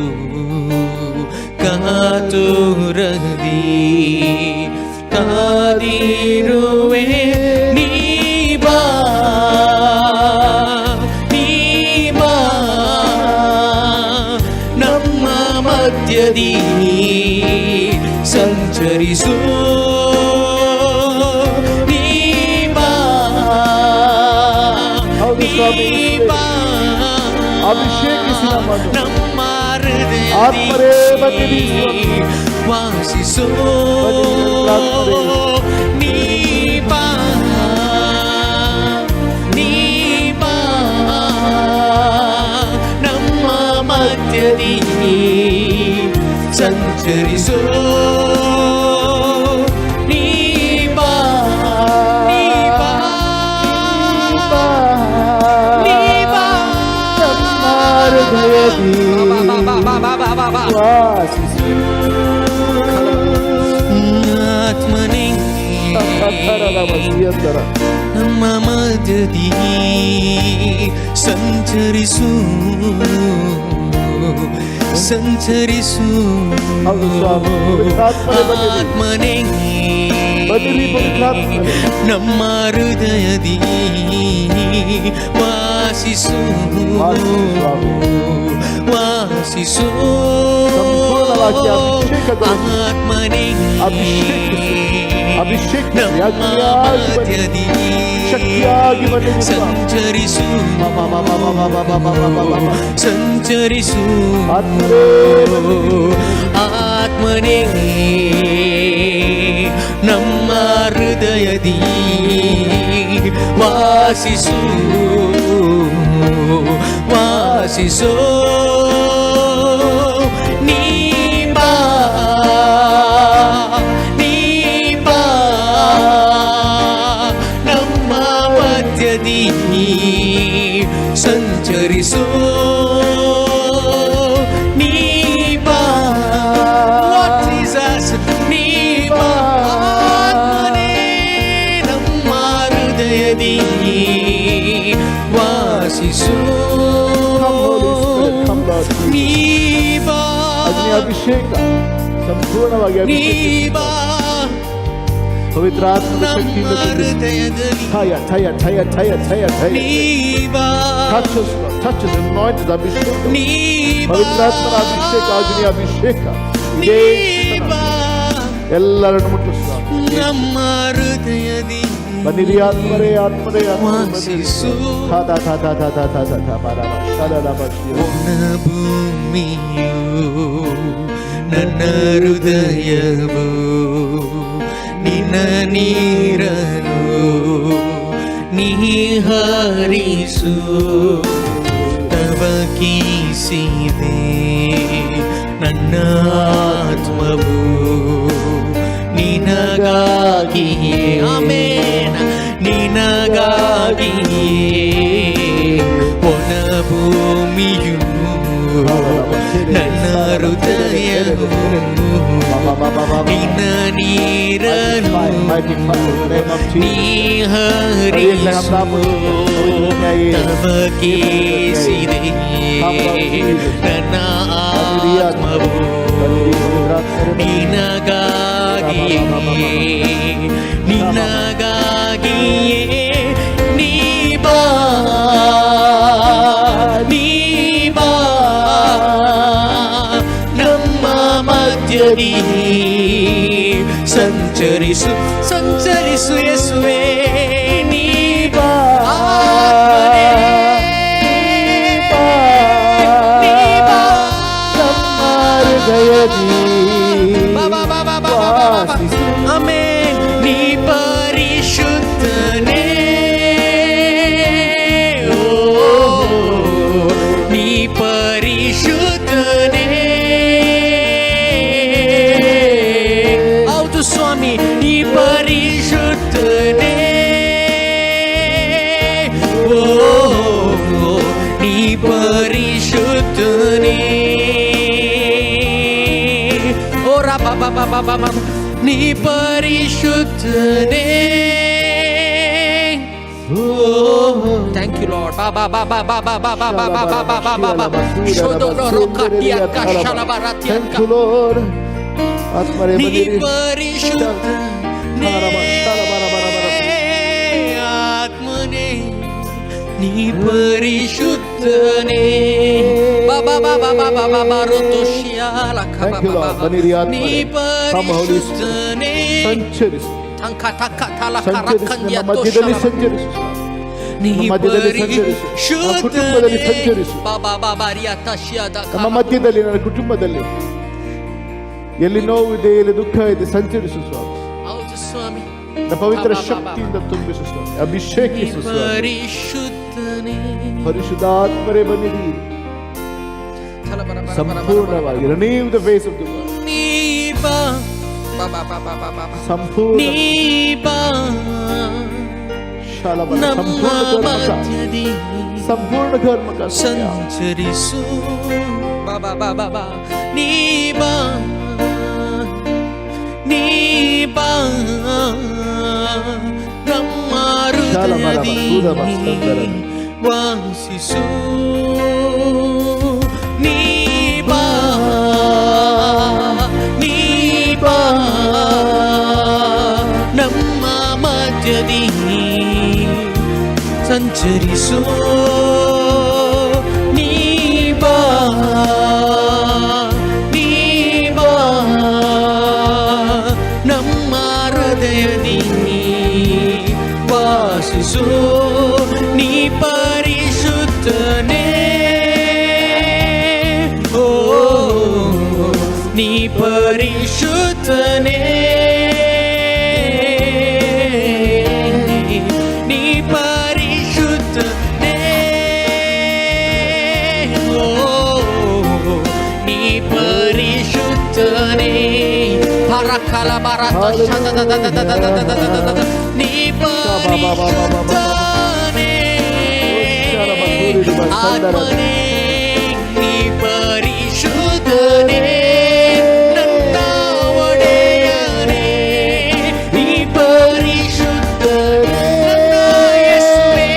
ಕಾತುರದಿ ಕಾದಿರುವೆ. ನೀ ಬಾ, ನೀ ಬಾ, ನಮ್ಮ ಮಧ್ಯದಿ ಸಂಚರಿಸು. ನೀ ಬಾ, ಹೌದು ಸ್ವಾಮಿ. ನೀ ಬಾ, ಅಭಿಷೇಕಿಸಿ ನಮ್ಮನ್ನು. ನಮ್ಮ ಆತ್ಮರೇ ಬನ್ನಿರಿ ಸ್ವಾಮಿ. ವಾಸಿಸು. ಬನ್ನಿರಿ ಆತ್ಮರೇ. ನೀ ಬಾ, ನೀ ಬಾ, ನಮ್ಮ ಮಧ್ಯದಿ ಸಂಚರಿಸು. ನೀ ಬಾ, ನೀ ಬಾ, ನೀ ಬಾ, ನಮ್ಮ ಹೃದಯದಿ ವಾಸಿಸು. ಆತ್ಮನೇ ಸಿಯಂದರ. ನಮ್ಮ ಮಧ್ಯದಿ ಸಂಚರಿಸು, ಸಂಚರಿಸು. ಹೌದು ಸ್ವಾಮಿ, ಪವಿತ್ರಾತ್ಮನೇ ಬನ್ನಿರಿ. ಆತ್ಮನೇ ಬನ್ನಿರಿ ಪವಿತ್ರಾತ್ಮನೇ. ನಮ್ಮ ಹೃದಯದಿ ವಾಸಿಸು. ವಾಸಿಸು ಸ್ವಾಮಿ. ವಾಸಿಸು. ಸಂಪೂರ್ಣವಾಗಿ ಅಭಿಷೇಕಗೊಳಿಸು. ಆತ್ಮನೇ ಅಭಿಷೇಕಿಸು. ಅಭಿಷೇಕಿಸಿ, ನಮ್ಮ ಅಗ್ನಿಯಾಗಿ ಬನ್ನಿರಿ. ಮಧ್ಯದಿ ಶಕ್ತಿಯಾಗಿ ಬನ್ನಿರಿ ಸ್ವಾಮಿ. ಸಂಚರಿಸು. ಮ. ಸಂಚರಿಸು. ಆತ್ಮರೇ ಬನ್ನಿರಿ. ಆತ್ಮನೇ, ನಮ್ಮ ಹೃದಯದಿ ವಾಸಿಸು, ವಾಸಿಸು. ನೀ ಬಾ, ನೀ ಬಾ, ನಮ್ಮ ಮಧ್ಯದಿ ಸಂಚರಿಸು. ನೀ ಬಾ, Lord Jesus, ನೀ ಬಾ. ಆತ್ಮನೇ, ನಮ್ಮ ಹೃದಯದಿ ವಾಸಿಸು. Come, Holy Spirit, come, Lord Jesus. ನೀ ಬಾ. ಅಗ್ನಿ ಅಭಿಷೇಕ, ಸಂಪೂರ್ಣವಾಗಿ ನೀ ಅಭಿಷೇಕಿಸಿ. ಬಾ. ಪವಿತ್ರ ಆತ್ಮದ ನಮ್ಮ ಶಕ್ತಿಯಿಂದ ತುಂಬಿಸಿ. ಹೃದಯದಲ್ಲಿ. ಥಯ ಥಯ ಥಯ ಥಯ ಥಯ ಥಯ. ನೀ ಬಾ. Touch us, Lord. Touch us, anoint us, ಅಭಿಷೇಕ. ನೀ ಬಾ. ಪವಿತ್ರಾತ್ಮನ ಅಭಿಷೇಕ, ಅಗ್ನಿ ಅಭಿಷೇಕ. ನೀ ಬಾ. ಎಲ್ಲರನ್ನು ಮುಟ್ಟು ಸ್ವಾಮಿ. ನಮ್ಮ ಹೃದಯದಿ ಬನ್ನಿರಿ ಆತ್ಮರೇ, ಆತ್ಮರೇ, ಆತ್ಮರೇ, ಬನ್ನಿರಿ. ವಾಸಿಸು. ಥಾ ಥಾ ಥಾ ಥಾ ಥಾ ಥಾ ಥಾ ಥಾ ಥಾ ಬಾರ ಬಾ ಶಲ ಲ ಬಾ she. ಒಣ ಭೂಮಿಯು ನನ್ನ ಹೃದಯವು ನಿನ್ನ ನೀರನು ನೀ ಹರಿಸು. ತವಕಿಸಿದೆ ನನ್ನ ಆತ್ಮವು ನಿನಗಾಗಿಯೇ. ಆಮೇನ್. ನಿನಗಾಗಿಯೇ. ಒಣ ಭೂಮಿಯು ನನ್ನ ಹೃದಯವು ನಿನ್ನ ನೀರನು ನೀ ಹರಿಸು. ತವಕಿಸಿದೆ ನನ್ನ ಆತ್ಮವು ನಿನಗಾಗಿಯೇ, ನಿನಗಾಗಿಯೇ. ನೀ ಬಾ, ನೀ ಬಾ, ನಮ್ಮ ಮಧ್ಯದಿ ಸಂಚರಿಸು, ಸಂಚರಿಸು ಯೇಸುವೆ. ನೀ ಬಾ ಆತ್ಮನೇ, ನೀ ಬಾ. ನಮ್ಮ ಹೃದಯದಿ ಬಾ ಬಾ ಬಾ ಬಾ ಬಾ ಬಾ ಬಾ ಬಾ. ಆಮೇನ್. ನೀ ಪರಿಶುದ್ಧನೇ, ಓ ನೀ ಪರಿಶುದ್ಧನೇ. ಹೌದು ಸ್ವಾಮಿ, ನೀ ಪರಿಶುದ್ಧನೇ, ಓ ನೀ ಪರಿಶುದ್ಧನೇ. ಓ ರಾ ಬಾ ಬಾ ಬಾ ಬಾ ಬಾ ಬಾ. ನೀ ಪರಿಶುದ್ಧನೇ. Thank you lord. ಬಾ ಬಾ ಬಾ ಬಾ ಬಾ ಬಾ ಬಾ ಬಾ ಬಾ ಬಾ ಬಾ ಬಾ ಬಾ ಬಾ ಬಾ. ಶೋದೋ ರೋಕ ಟಿಯಕ ಶಲಬರ Thank ಟಿಯಕ. you, Lord. ಆತ್ಮರೇ ನೀ ಬನ್ನಿರಿ. ಪರಿಶುದ್ಧನೇ, ಆತ್ಮನೇ, ನೀ ಪರಿಶುದ್ಧನೇ. ಬಾ ಬಾ ಬಾ ಬಾ ಬಾ ಬಾ ಬಾ ಬಾ ರೋತೋ ಶಿಯಾಲ ಖ ಬಾ Thank you, ಬಾ Lord. ಬಾ. ಬನ್ನಿರಿ ನೀ ಆತ್ಮರೇ. Come, Holy Spirit. ಪರಿಶುದ್ಧನೇ. ಸಂಚರಿಸು. ಥಂಕ ಥಕ ಥಲ ಸಂಚರಿಸು. ಕರಕಂದ್ಯ ನಮ್ಮ ಮಧ್ಯದಲ್ಲಿ ತೋಷಲ. ಸಂಚರಿಸು. ನೀ ನಮ್ಮ ಮಧ್ಯದಲ್ಲಿ ಸಂಚರಿಸು. ನಮ್ಮ ಕುಟುಂಬದಲ್ಲಿ ಪರಿಶುದ್ಧನೇ. ಸಂಚರಿಸು. ಬಾ ಬಾ ಬಾ ಬಾ ರಿಯಾ ತಶಿಯಾದ ನಮ್ಮ ಮಧ್ಯದಲ್ಲಿ, ನನ್ನ ಕುಟುಂಬದಲ್ಲಿ ಎಲ್ಲಿ ನೋವಿದೆ, ಎಲ್ಲಿ ದುಃಖ ಇದೆ, ಸಂಚರಿಸು ಸ್ವಾಮಿ. ಹೌದು ಸ್ವಾಮಿ. ನನ್ನ ಪವಿತ್ರ ಶಕ್ತಿಯಿಂದ ತುಂಬಿಸು ಸ್ವಾಮಿ, ಅಭಿಷೇಕಿಸು ಸ್ವಾಮಿ. ಪರಿಶುದ್ಧನೇ. ಪರಿಶುದ್ಧಾತ್ಮರೇ ಬನ್ನಿರಿ. ಥಲ ಬರ ಬರ ಬರ ಬರ ಬರ. ಸಂಪೂರ್ಣವಾಗಿ renew the face of the world. ನೀ ಬಾ ಬಾ ಬಾ ಬಾ ಬಾ ಬಾ ಬಾ. ಸಂಪೂರ್ಣ ನೀ ಬಾ. ಶಾಲಬಲ ನಮ್ಮ ಸಂಪೂರ್ಣ ಕರ್ಮಕ ಮಧ್ಯದಿ ಸಂಪೂರ್ಣ ಕರ್ಮಕ ಸಂಚರಿಸು. ಬಾ ಬಾ ಬಾ ಬಾ ಬಾ. ನೀ ಬಾ, ನೀ ಬಾ, ನಮ್ಮ ಹೃದಯದಿ ವಾಸಿಸು. ನೀ ಬಾ, ನೀ ಬಾ, ನಮ್ಮ ಮಧ್ಯದಿ ಸಂಚರಿಸು. ನೀ ಬಾ, ನೀ ಬಾ, ನಮ್ಮ ಹೃದಯದಿ. ಪರಿವರ್ತಿಸು, ನೀ ಪರಿಶುದ್ಧನೇ. ಓ ನೀ ಪರಿಶುದ್ಧನೇ, ನೀ ಪರಿಶುದ್ಧನೇ. ಓ ನೀ ಪರಿಶುದ್ಧನೇ. ಪರಕಲ ಬರತ ನೀ ಪರಿಶುದ್ಧನೇ. ಆತ್ಮನೇ ನೀ ಪರಿಶುದ್ಧನೇ, ನನ್ನ ಒಡೆಯನೇ ನೀ ಪರಿಶುದ್ಧನೇ. ನನ್ನ ಯೇಸುವೇ,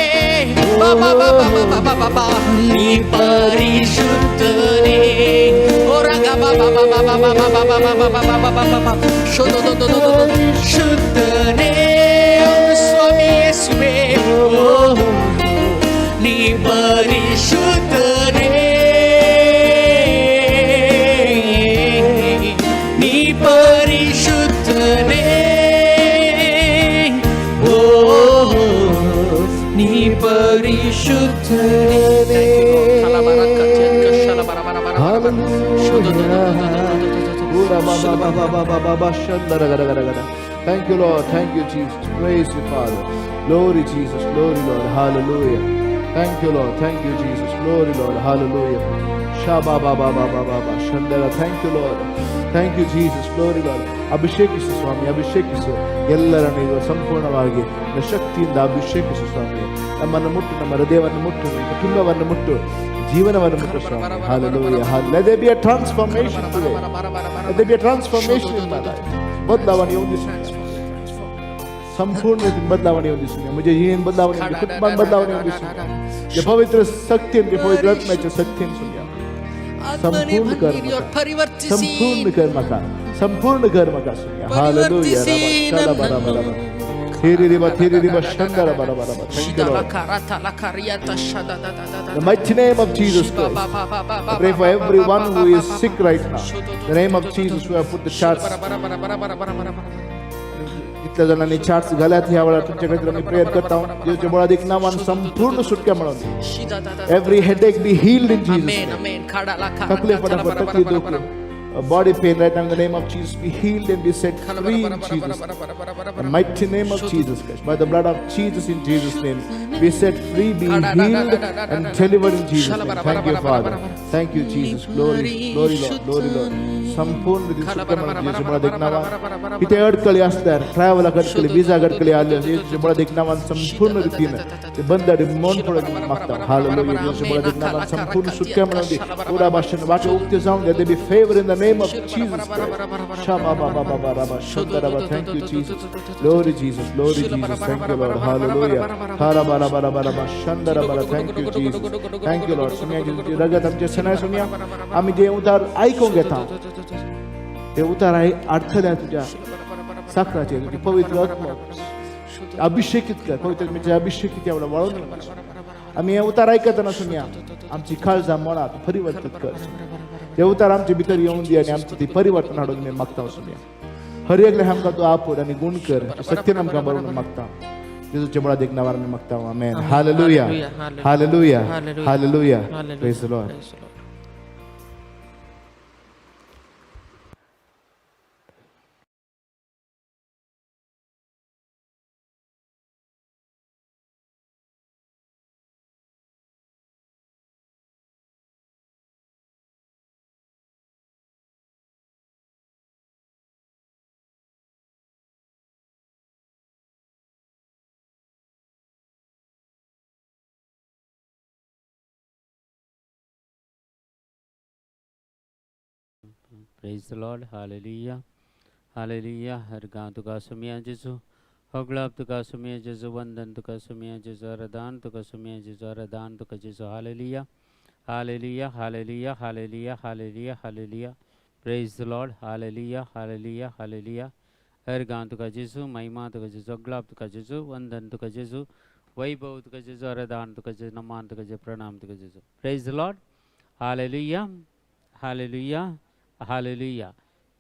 ಬಾ ಬಾ ಬಾ ಬಾ ಬಾ ಬಾ ಬಾ ಬಾ, ನೀ ಪರಿಶುದ್ಧನೇ. ಓ ರಂಗ ಬಾ ಬಾ ಬಾ ಬಾ ಬಾ ಬಾ ಬಾ ಬಾ ಬಾ ಬಾ ಬಾ ಬಾ ಬಾ ಬಾ ಶುದ್ಧ ಶುದ್ಧನೇ ಸ್ವಾಮಿ ಯೇಸುವೇ. ಓ ನೀ ಪರಿಶುದ್ಧನೇ, ನೀ ಪರಿಶುದ್ಧನೇ. ಓ ನೀ ಪರಿಶುದ್ಧನೇ. Hallelujah. Thank you, Lord. Thank you, Jesus. Praise you, Father. Glory, Jesus. Glory, Lord. Hallelujah. Thank you, Lord. Thank you, Jesus. Glory, Lord. Hallelujah. Shaba ba ba ba ba ba ba. Shandara. Thank you, Lord. Thank you, Jesus. Glory, Lord. ಅಭಿಷೇಕಿಸು ಸ್ವಾಮಿ, ಅಭಿಷೇಕಿಸು. ಎಲ್ಲರನ್ನು ಈಗ ಸಂಪೂರ್ಣವಾಗಿ ನಿನ್ನ ಶಕ್ತಿಯಿಂದ ಅಭಿಷೇಕಿಸು ಸ್ವಾಮಿ. ನಮ್ಮನ್ನು ಮುಟ್ಟು, ನಮ್ಮ ಹೃದಯವನ್ನು ಮುಟ್ಟು, ನಮ್ಮ ಕುಟುಂಬವನ್ನು ಮುಟ್ಟು, ಜೀವನವನ್ನು ಮುಟ್ಟು ಸ್ವಾಮಿ. Hallelujah. Let there be a transformation today. Let there be a transformation in my life. ಬದಲಾವಣೆ ಹೊಂದಿಸು, ಸಂಪೂರ್ಣ ರೀತಿಯ ಬದಲಾವಣೆ ಹೊಂದಿಸು. म्हज्या जिणेन बदलावणे होवंदी, कुटुंबान बदलावणे ಹೊಂದಿಸು. जे पवित्र शक्तीन, जे पवित्र आत्म्याच्या शक्तीन सुन्या संपूर्ण कर म्हाका. ಪರಿವರ್ತಿಸಿ. संपूर्ण कर म्हाका, संपूर्ण कर म्हाका सुन्या. हालेलुया. रबा बरा बरा बरा थेरी रिबा थेरी रिबा शंदरा बरा बरा बरा. Thank you, Lord. The mighty name of Jesus Christ. I pray for everyone who is sick right now. The name of Jesus, we have put the charts. जितल्या जाणांनी चार्ट्स घाल्यात ह्या वेळार तुमच्या खातीर आमी प्रेयर करता. जेजूच्या बळादीक नांवान संपूर्ण सुटका मेळोन. Every headache be healed in Jesus' amen name. Amen. तकली फटाफट तकली दुख, body pain right now in the name of Jesus be healed and be set free in Jesus, the mighty name of Jesus Christ. By the blood of Jesus, in Jesus' name, be set free, be healed and delivered in Jesus' name. Thank you, Father. Thank you, Jesus. Glory, glory, Lord. Glory, Lord. संपूर्ण रितीन सुटका मेळोन जेजूच्या बळादीक नांवान. कितें अडकळी आसल्यार, ट्रॅव्हलाक अडकळी, विजाक अडकळी आसल्यार, जेजूच्या बळादीक नांवान संपूर्ण रितीन ते बंद मन पडून मागता. हालेलुया. जेजूच्या बळादीक नांवान संपूर्ण सुटका मेळोन दी. पुरा भाशेन वाटे उक्ते जावन दे. Be favor in the name of Jesus Christ. Shama ba ba ba ba ba ba Shandara ba. Thank you, Jesus. Glory, Jesus. Glory, Jesus. Thank you, Lord. Hallelujah. Hara ba ba ba ba ba Shandara ba. Thank you, Jesus. Thank you, Lord. सुनिया जेजूची रगत आमचे सणाय सुनिया. आमी जे उतार आयकूंक घेता ते उतार अडथळ्या तुझ्या साखराचे तुझी पवित्र आत्मा अभिषेकित कर. पवित्र म्हणजे अभिषेकित यावेळा वाळून आमी हे उतार आयकतना सुनिया आमची काळजां मनां तूं परिवर्तित कर. ते उतार आमचे भितर येवन दी आनी आमची ती परिवर्तन हाडून मी मागता सुनिया. हर एकल्या आमकां तूं आपोड आनी गुण कर. सत्यान आमकां बरोवन मागता. जेजूच्या बळादीक नांवान आमी मागता. आमेन. Hallelujah. Hallelujah. Hallelujah. Praise the Lord. Praise the Lord. Praise the Lord. Hallelujah. Hallelujah. हर गां तुका सुमिया जेजू, होगळाप तुका सुमिया जेजू, वंदन तुका सुमिया जेजू, आराधन तुका सुमिया जेजू, आराधन तुका जेजू. Hallelujah. Hallelujah. Hallelujah. Hallelujah. Hallelujah. Hallelujah. Praise the Lord. Hallelujah. Hallelujah. Hallelujah. हर गां तुका जेजू, महिमा तुका जेजू, होगळाप तुका जेजू, वंदन तुका जेजू, वैभव तुका जेजू, आराधन तुका जेजू, नमान तुका जेजू, प्रणाम तुका जेजू. Praise the Lord. Hallelujah. Hallelujah. Hallelujah.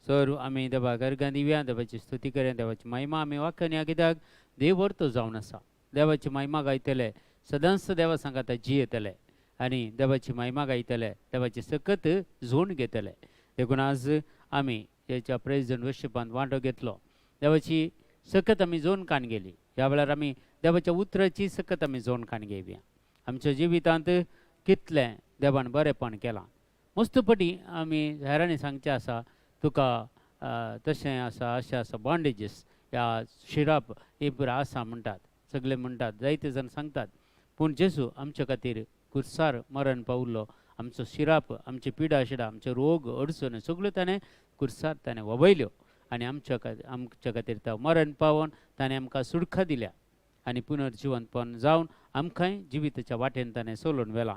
Sir आमी देवाक अर्गां दिवया, देवाची स्तुती करूया, देवाची महिमा आमी वाखाणया, कित्याक देव वर्तो जावन आसा. देवाची महिमा गायतले, सदांच देवा सांगाता जियेतले आनी देवाची महिमा गायतले, देवाची सकत झोन घेतले. देखून आज आमी हेच्या प्रेज आनी वर्शिपांत वांटो घेतलो. देवाची सकत आमी जोन कान गेली. ह्या वेळार आमी देवाच्या उतराची सकत आमी जोन कान घेवया. आमच्या जिवितांत कितलें देवान बरेंपण केलां. मस्तपटी आमी हेरांनी सांगचें आसा, तुका तशें आसा, अशें आसा, बॉन्डेजीस ह्या शिराप हे पुरो आसा म्हणटात, सगळे म्हणटात, जायते जाण सांगतात. पूण जेजू आमच्या खातीर कुर्सार मरण पावलो. आमचो शिराप, आमची पिडा शिडा, आमचे रोग अडचण सगळ्यो ताणें कुर्सार ताणें वबयल्यो आनी आमच्या खातीर तो मरण पावोन ताणें आमकां सुडखा दिल्या आनी पुनर्जिवंतपण जावन आमकांय जिविताच्या वाटेन ताणें सोलून व्हेलां.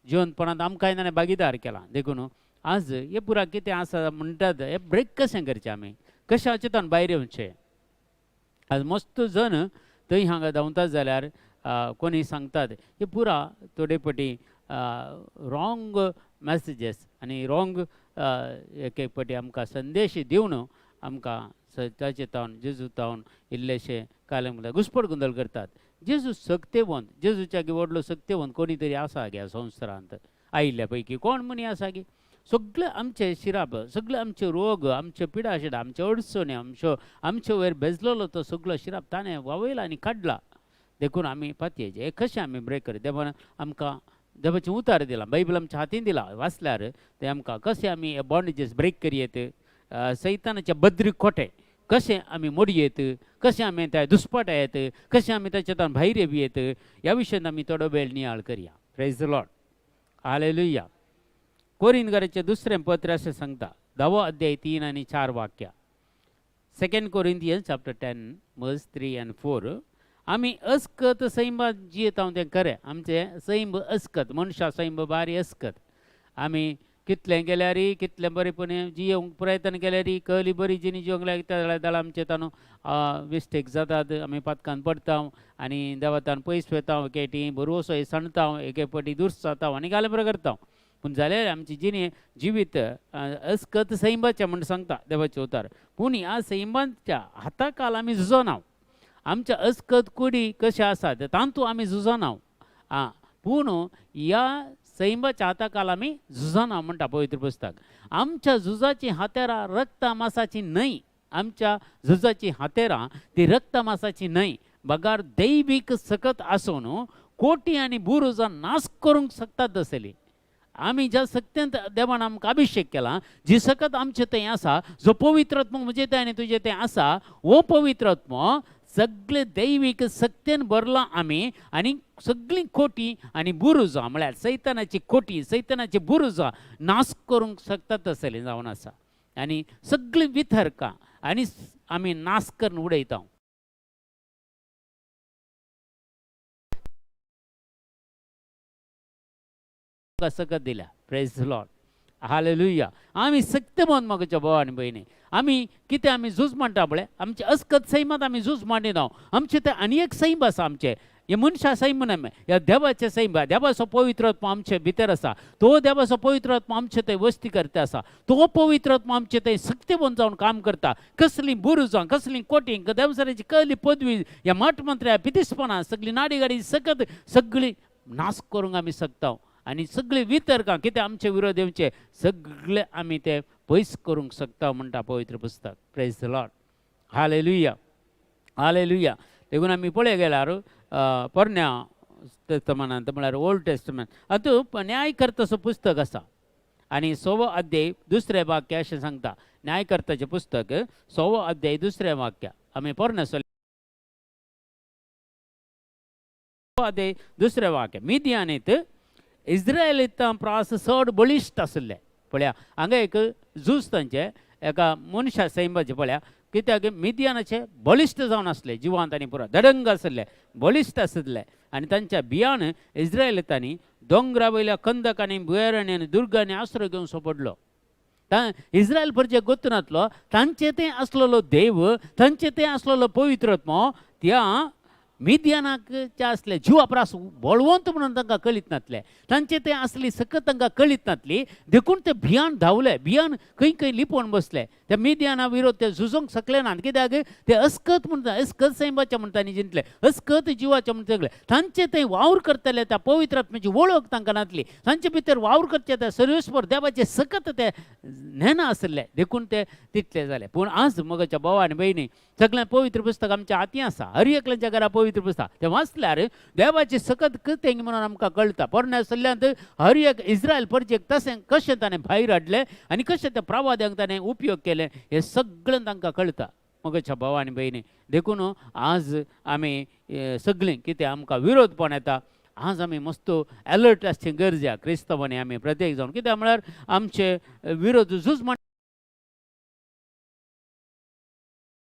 जिवंतपणांत आमकांय ताणें भागीदार केलां. देखून आज हे पुरा कितें आसा म्हणटात, हे ब्रेक कशें करचें, आमी कशें हाचें भायर येवचें. आज मस्त जण थंय हांगा धांवतात जाल्यार कोणी सांगतात हे पुरा थोडे पटी रॉंग मॅसेजीस आनी रॉंग एक एक पटी आमकां संदेश दिवन आमकां ताचे तावन जेजू तावन इल्लेशे काले म्हणल्यार घुसपट गोंदळ करतात. जेजू सक्तेवंत, जेजूच्या व्हडलो सक्तेवंत कोणी तरी आसा गे संवसारांत आयिल्ल्या पैकी कोण मनी आसा गे. सगळे आमचे शिराप, सगळे आमचे रोग, आमचे पिडा शिडा, आमचे अडचणी, आमच्यो आमचे वयर बेजलेलो तो सगळो शिराप ताणें वावयला आनी काडला. देखून आमी पातयेचे हे कशें आमी ब्रेक कर. देवान आमकां देवाचें उतार दिलां, बायबल आमच्या हातीन दिलां, वाचल्यार तें आमकां कशें आमी हे बॉन्डेजीस ब्रेक करयेत, सैतानाचे बद्री खोटे कशें आमी मोडयेत, कशें आमी त्या दुस्पाट येत, कशें आमी ताच्या भायर येवयेत, ह्या विशयांत आमी थोडो वेळ नियाळ करया. Praise the Lord, hallelujah. कोरिंदकाराचें दुसरें पत्र अशें सांगता, 10वो अध्याय 3 आनी 4 वाक्या, 2 Corinthians chapter 10 verse 3 and 4. आमी अस्कत सैंबात जियेता तें खरें. आमचें सैंब अस्कत, मनशां सैंब बारी अस्कत. आमी कितलें गेल्यार, कितलें बरेपणी जियोवंक प्रयत्न केल्यार, कहली बरी जिणी जिवंक लागता जाल्यार आमचें ताणू मिस्टेक जातात, आमी पातकान पडटा आनी देवातान पयस वता, एकेटी बरोसो हे सांडता, एके पटी दुर्स जाता आनी गाले बरें करता. पूण जाल्यार आमची जिणी जिवीत अस्कत सैंबाचें म्हण सांगता देवाचें उतार. पूण ह्या सैंबाच्या हाताकाल आमी झुजोना. आमच्या अस्कत कुडी कशें आसा तातूंत आमी झुजोना. आं, पूण ह्या सैंबाच्या हाताकाल आमी झुजोना म्हणटा पवित्र पुस्तक. आमच्या झुजाची हातेरां रक्ता मासाची न्हय. आमच्या झुजाची हातेरां ती रक्ता मासाची न्हय, बगार दैवीक सकत आसून कोटी आनी बुरुजां नाश करूंक शकतात तसली. आमी ज्या सक्तेंत देवान आमकां अभिशेक केला, जी सकत आमचे थंय आसा, जो पवित्र आत्मो म्हजे थंय आनी तुजे थंय आसा, हो पवित्र आत्मो सगळे दैवीक सक्तेन भरला आमी आनी सगळीं कोटी आनी बुरुजां म्हळ्यार सैतानाची कोटी, सैतानाची बुरुजां नाश करूंक शकतात तसलें जावन आसा. आनी सगळीं विथरकां आनी आमी नाश करून उडयता. सकत दिल्या. Praise the Lord, hallelujah. आमी सक्तेवंत म्हज्या भाव आनी भयणी. आमी कितें आमी झूज मांडटा पळय, आमचे अस्कत सैमांत आमी झूज मांडिना. आमचें तें आनी एक सैम आसा आमचें, हे मनशा सैम न्हय, ह्या देवाचें सैम. देवाचो पवित्र आत्मो आमचे भितर आसा. तो देवाचो पवित्र आत्मो आमचे थंय वस्ती करता आसा. तो पवित्र आत्मो आमचे थंय सक्तेवंत जावन काम करता. कसलीं बुरुजां, कसलीं कोटीं, देवसराची कसली पदवी, ह्या मठमंत्र्या पितिसपणां, सगळी नाडी गाडी सकत सगळी नाश करूंक आमी शकता. आनी सगळीं वितर्कां कितें आमचे विरोध येवचे सगळे आमी ते पयस करूंक शकता म्हणटा पवित्र पुस्तक. Praise the Lord, hallelujah, hallelujah. देखून आमी पळय गेल्यार पोरण्या टेस्टमेंटांत म्हळ्यार ओल्ड टेस्टमेंट हातूंत न्यायकर्ताचो पुस्तक आसा आनी 6वो अध्याय 2 वाक्य अशें सांगता. न्यायकर्ताचें पुस्तक 6वो अध्याय 2 वाक्य आमी पोरण्या अध्याय 2 वाक्य. मिदियानीत इस्रायलितां प्रास चड बळिश्ट आशिल्ले. पळया हांगा एक झूज तांचे एका मनशा सैंबाचें. पळया कित्याक मिदियानाचे बळिश्ट जावन आसले, जिवांत आनी पुरो दडंग आशिल्ले, बळिश्ट आशिल्ले. आनी तांच्या बियान इस्रायलितांनी दोंगरा वयल्या कंदकांनी, भुंयारांनी आनी दुर्गांनी आसरो घेवचो पडलो. इस्रायल प्रजे गोतनांतलो तांचे ते आसलेलो देव, तांचे ते आसलेलो पवित्र आत्मो त्या मिदियानाक जे आसले जिवा प्रास बळवंत म्हणून तांकां कळीत नासले, तांचे ते आसली सकत तांकां कळीत नासली, देखून ते भियान धांवले, भियान खंय खंय लिपोवन बसले. त्या मिदियाना विरोध ते झुजोंक शकले ना, कित्याक ते अस्कत म्हणटा, अस्कत सैमाच्या म्हणटा आनी जिंतले अस्कत जिवाच्या म्हणटा सगळे तांचे थंय वावर करतले. त्या पवित्र आत्म्याची वळख तांकां नासली, तांचे भितर वावर करचे त्या सर्वेस्पर देवाचे सकत ते नेना आसले, देखून ते तितले जाले. पूण आज मगाच्या भावा आनी भयणी सगळें पवित्र पुस्तक आमच्या हाती आसा, हर एकल्याच्या घरा पवित्र पुस्तक तें वाचल्यार देवाची सकत कितें म्हणून आमकां कळटा. पोरण्या सल्ल्यांत हर एक इस्रायल परजेक तशें कशें ताणें भायर हाडलें आनी कशें त्या प्रवाद्यांक ताणें उपयोग केले हें सगळें तांकां कळटा मगाच्या भावा आनी भयणी. देखून आज आमी सगळीं कितें आमकां विरोधपण येता, आज आमी मस्त अलर्ट आसची गरज आहा क्रिस्तांवांनी आमी प्रत्येक जावन. कित्याक म्हळ्यार आमचे विरोध झूज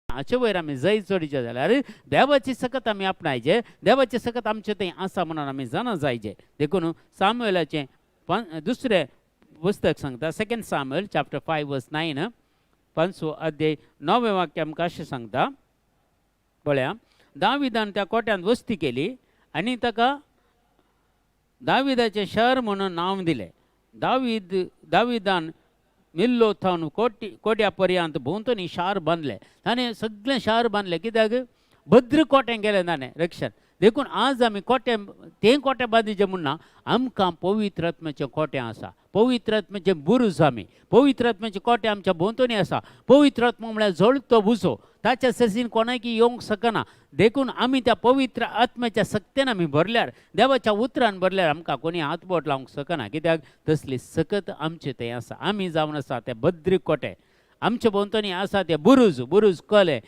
हाचे वयर आमी जैत जोडीचे जाल्यार देवाची सकत आमी आपणायचे, देवाची सकत आमचे थंय आसा म्हणून आमी जाणा जायचे. देखून सामुएलाचें दुसरें पुस्तक सांगता, 2 Samuel chapter 5 verse 9, पांचवो अध्याय णवें वाक्य आमकां अशें सांगता, पळया, दाविदान त्या कोट्यांत वस्ती केली आनी ताका दाविदाचें शहर म्हणून नांव दिलें. दाविदान मिल्लो थावन कोटी कोट्या पर्यंत भोंवतणी शार बांदलें, ताणें सगळें शार बांदलें, कित्याक भद्र कोटें केलें ताणें रक्षण. देखून आज आमी कोटे तें कोटे बांदिचें म्हूण ना, आमकां पवित्र आत्म्याचें कोटें आसा, पवित्र आत्म्याचें बुरूज आमी, पवित्र आत्म्याचें कोटें आमच्या भोंवतणी आसा. पवित्र आत्मा म्हळ्यार जळतो बुजो, ताच्या ससीन कोणाकी येवंक शकना. देखून आमी त्या पवित्र आत्म्याच्या सक्तेन आमी भरल्यार, देवाच्या उतरान भरल्यार आमकां कोणी हातबोट लावंक शकना, कित्याक तसली सकत आमचे थंय आसा. आमी जावन आसा ते भद्र कोटे, आमचे भोंवतणी आसा ते बुरूज, बुरूज कले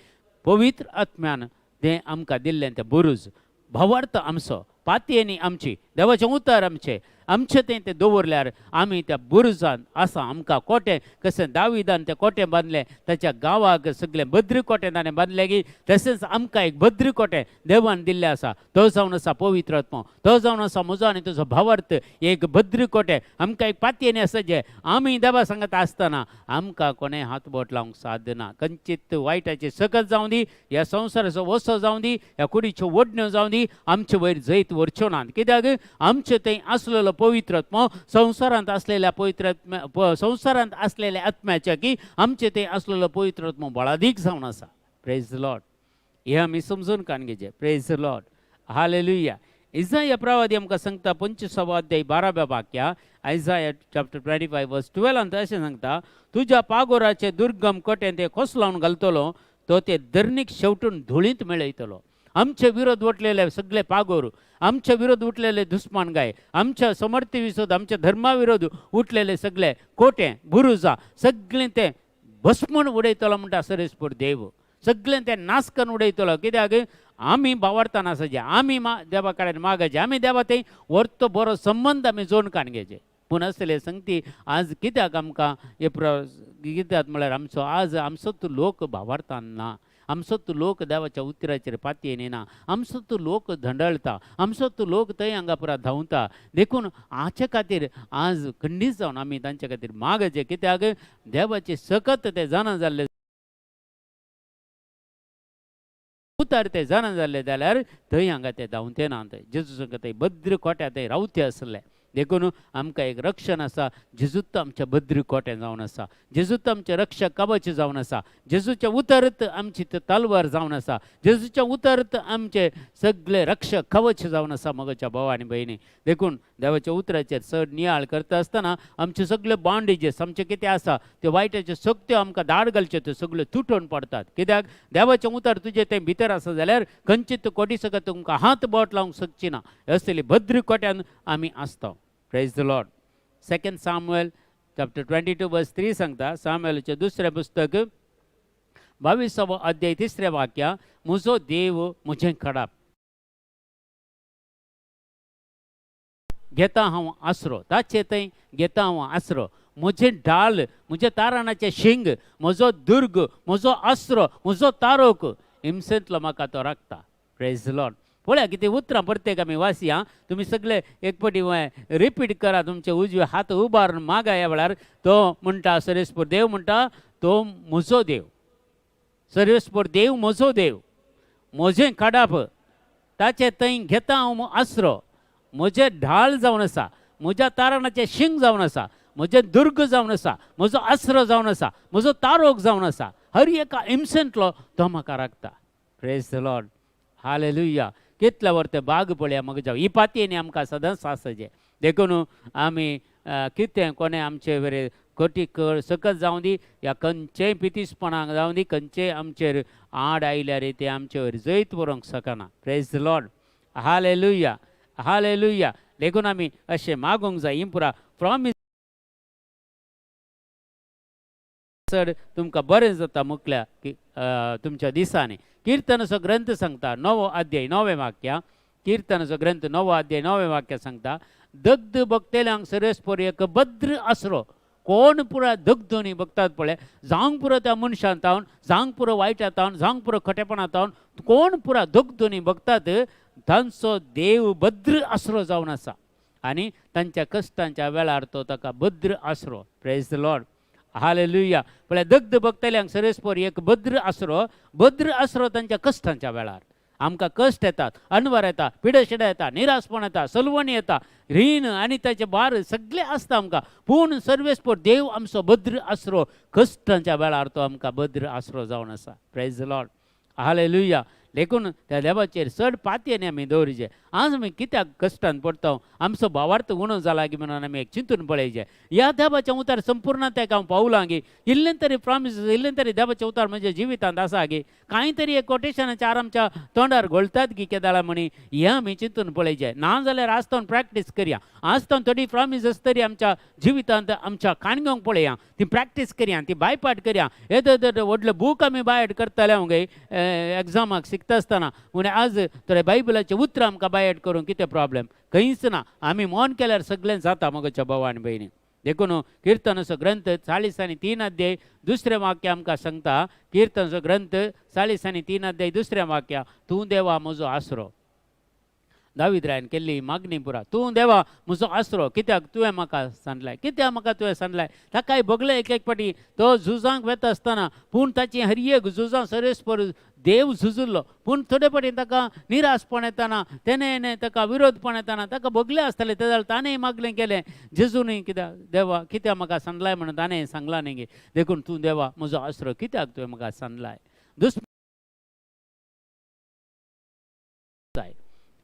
पवित्र आत्म्यान तें आमकां दिल्लें तें बुरूज, भावार्थ आमचो, पातयेनी आमची, देवाचें उतर आमचें, आमचें तें तें दवरल्यार आमी त्या बुरुजान आसा. आमकां कोटें कशें दाविदान तें कोटें बांदलें, ताच्या गांवाक सगळें भद्र कोटें ताणें बांदलें की तशेंच आमकां एक भद्र कोटें देवान दिल्लें आसा, तो जावन आसा पवित्र आत्मो, तो जावन आसा म्हजो आनी तुजो भावार्थ एक भद्र कोटें. आमकां एक पातयेनी आसा जें आमी देवा सांगत आसतना आमकां कोणें हातबोट लावंक साध्य ना. कंचीत वायटाची सकत जावं दी, ह्या संवसाराचो वसो जावं दी, ह्या कुडीच्यो ओडण्यो जावं दी, आमचे वयर जैत व्हरच्यो नात, कित्याक आमचे थंय आसलेलो पवित्र आत्मो संवसारांत आसलेल्या पवित्र आत्म्या, संवसारांत आसलेल्या आत्म्याच्या की आमचे थंय आसलेलो पवित्र आत्मो बळादीक जावन आसा. प्रेज लॉर्ड. हे आमी समजून कान घेवचें. Praise Lord, hallelujah. इजाया प्रवादी आमकां सांगता 25वो अध्याय 12व्या वाक्या, आयजाया चॅप्टर 25 वर्स 12 अशें सांगता, तुज्या पागोराचे दुर्गम कोटें ते कोसलावन घालतलो, तो ते धरणीक शेवटून धुळींत मेळयतलो. आमचे विरोध उठलेले सगळे पागोर, आमचे विरोध उठलेले दुस्मान गाय, आमच्या समर्थी विरोध, आमच्या धर्मा विरोध उठलेले सगळे कोटे बुरुजा सगळे ते भस्मून उडयतलो म्हणटा सरेस्पूर देव, सगळें ते नाश करून उडयतलो. कित्याक आमी बावडताना आसाचे, आमी देवा कडेन मागायचे, आमी देवा थंय व्हरतो बरो संबंद आमी जोडून काण घेवचे. पूण आसले संगती आज कित्याक आमकां हे कित्याक म्हळ्यार आमचो आज आमचो तूं लोक भावार्थान ना, आमचो तूं लोक देवाच्या उतराचेर पातयेन येना, आमचो तूं लोक धंडळटा, आमचो तूं लोक थंय हांगा पुरा धांवता. देखून हाचे खातीर आज खंडीत जावन आमी तांचे खातीर मागायचें, कित्याक देवाची सकत ते जाणा जाल्ले, उतार ते जाणा जाल्ले जाल्यार थंय हांगा ते धांवते ना, थंय जेजू संग थंय भद्र कोट्या थंय रावते आसले. देखून आमकां एक रक्षण आसा, जेजूत आमच्या भद्र कोटें जावन आसा, जेजूत आमचें रक्षक कवच जावन आसा, जेजूच्या उतरत आमची तलवार जावन आसा, जेजूच्या उतरत आमचे सगळे रक्षक कवच जावन आसा मगच्या भाव आनी भयणी. देखून देवाच्या उतराचेर चड नियाळ करता आसतना आमचे सगळे बांडेजेस आमचे कितें आसा ते वायटाच्यो सक्त्यो आमकां दाड घालच्यो त्यो सगळ्यो तुटून पडटात. कित्याक देवाचें उतर तुजें तें भितर आसा जाल्यार खंयचीच कोटी सकत तुमकां हात बोट लावंक शकची ना, असली भद्र कोट्यान आमी आसता. Praise the Lord. 2 Samuel chapter 22 verse 3 सांगता, सामुएलाचें दुसरें पुस्तक 22वो अध्याय 3 वाक्य, म्हजो देव म्हजें खडाप घेता हांव आसरो, ताचे थंय घेता हांव आसरो, म्हजें ढाल, म्हजें ताराणाचें शिंग, म्हजो दुर्ग, म्हजो आसरो, म्हजो तारोक, हिमसेंतलो म्हाका तो राखता. Praise the Lord. पळया कितें उतरां प्रत्येक आमी वाचया, तुमी सगळे एक पटी रिपीट करा, तुमचे उजवे हात उबारून मागा. ह्या वेळार तो म्हणटा सर्वेस्पर देव म्हणटा, तो म्हजो देव, सर्वेस्पर देव म्हजो देव, म्हजें खाडाप, ताचे थंय घेता हांव आसरो. म्हजें ढाल जावन आसा, म्हज्या तारणाचें शिंग जावन आसा, म्हजें दुर्ग जावन आसा, म्हजो आसरो जावन आसा, म्हजो तारोक जावन आसा. हर एका हिमसेंतलो तो म्हाका राखता. Praise the Lord, hallelujah. कितले वर ते बाग पळया म्हाका जावं ही पातयेनी आमकां सदांच आसचें. देखून आमी कितें कोणें आमचे वयर कटी कळ सकत जावं दी या खंयचेय पितीसपणाक जावं दी, खंयचेय आमचेर आड आयल्यार ते आमचे वयर जैत व्हरूंक शकना. Praise the Lord, hallelujah, hallelujah. देखून आमी अशें मागूंक जाय. ही पुरा प्रॉमीस चड तुमकां बरें जाता मुकल्या की तुमच्या दिसांनी. किर्तनाचो ग्रंथ सांगता 9 अध्याय 9 वाक्य. किर्तनाचो ग्रंथ 9 अध्याय 9 वाक्य सांगता, दग्ध भक्तेल्यांक सरेस्पर एक भद्र आसरो. कोण पुरा दग्धनी बघतात पळय, जावंक पुरो त्या मनशान तावन, जावंक पुरो वायटा तावन, जावंक पुरो खटेपणा तावन, कोण पुरा दग्धनी बघतात तांचो देव भद्र आसरो जावन आसा आनी तांच्या कश्टांच्या वेळार तो ताका भद्र आसरो. प्रेज the Lord, hallelujah. पळय दग्ध भक्तल्यांक सरेस्पर एक भद्र आसरो, भद्र आसरो तांच्या कश्टांच्या वेळार. आमकां कश्ट येतात, अनवर येता, पिडशिडा येता, निराशपण येता, सलवणी येता, रीण आनी ताचे भार सगळे आसता आमकां. पूण सर्वेस्पर देव आमचो भद्र आसरो, कश्टांच्या वेळार तो आमकां भद्र आसरो जावन आसा. Praise the Lord, hallelujah. देखून त्या देवाचेर चड पातयेन आमी दवरिचे. आज आमी कित्याक कश्टान पडटा, आमचो भावार्थ उणो जाला की म्हणून आमी एक चिंतून पळयचें. ह्या देवाच्या उतार संपूर्ण ताका हांव पावलां गी, इल्लें तरी प्रॉमीस, इल्लें तरी देवाचें उतार म्हज्या जिवितांत आसा गी, कांय तरी एक कोटेशनाचे आमच्या तोंडार घोळटात गी केदाळा म्हणी, हें आमी चिंतून पळयचें. ना जाल्यार आज तो प्रॅक्टीस करया, आज तो थोडी प्रॉमिसीस तरी आमच्या जिवितांत आमच्या काणग्यांक पळया, ती प्रॅक्टीस करया, ती बायपाट करया. येदो येदो व्हडलो बूक आमी बायट करताले हांव गे एग्जामाक शिकता आसतना, म्हण आज थोडे बायबलाचें उतरां आमकां बायट करूंक कितें प्रॉब्लेम खंयच ना. आमी मौन केल्यार सगळें जाता मगोच्या भाव आनी भयणी. देखून किर्तनाचो ग्रंथ 43 अध्याय 2 वाक्य आमकां सांगता. किर्तनाचो ग्रंथ 43 अध्याय 2 वाक्य, तूं देवा म्हजो आसरो. दावीद रायान केल्ली मागणी पुरा, तूं देवा म्हजो आसरो, कित्याक तुवें म्हाका सांडलाय, कित्याक म्हाका तुवें सांडलाय. ताकाय भोगलें एक एक फावटी तो झुजांक वेता आसतना, पूण ताची हर एक झुजां सरेस्पर देव झुजुल्लो. पूण थोडे फावटी ताका निराशपण येताना, तेणें ताका विरोधपण येताना ताका भोगलें आसतलें. ते जाल्यार ताणें मागलें केलें जेजूनय, कित्याक देवा कित्याक म्हाका सांडलाय म्हणून ताणें सांगलां न्ही गे. देखून तूं देवा म्हजो आसरो, कित्याक तुवें म्हाका सांडलाय. दुसरें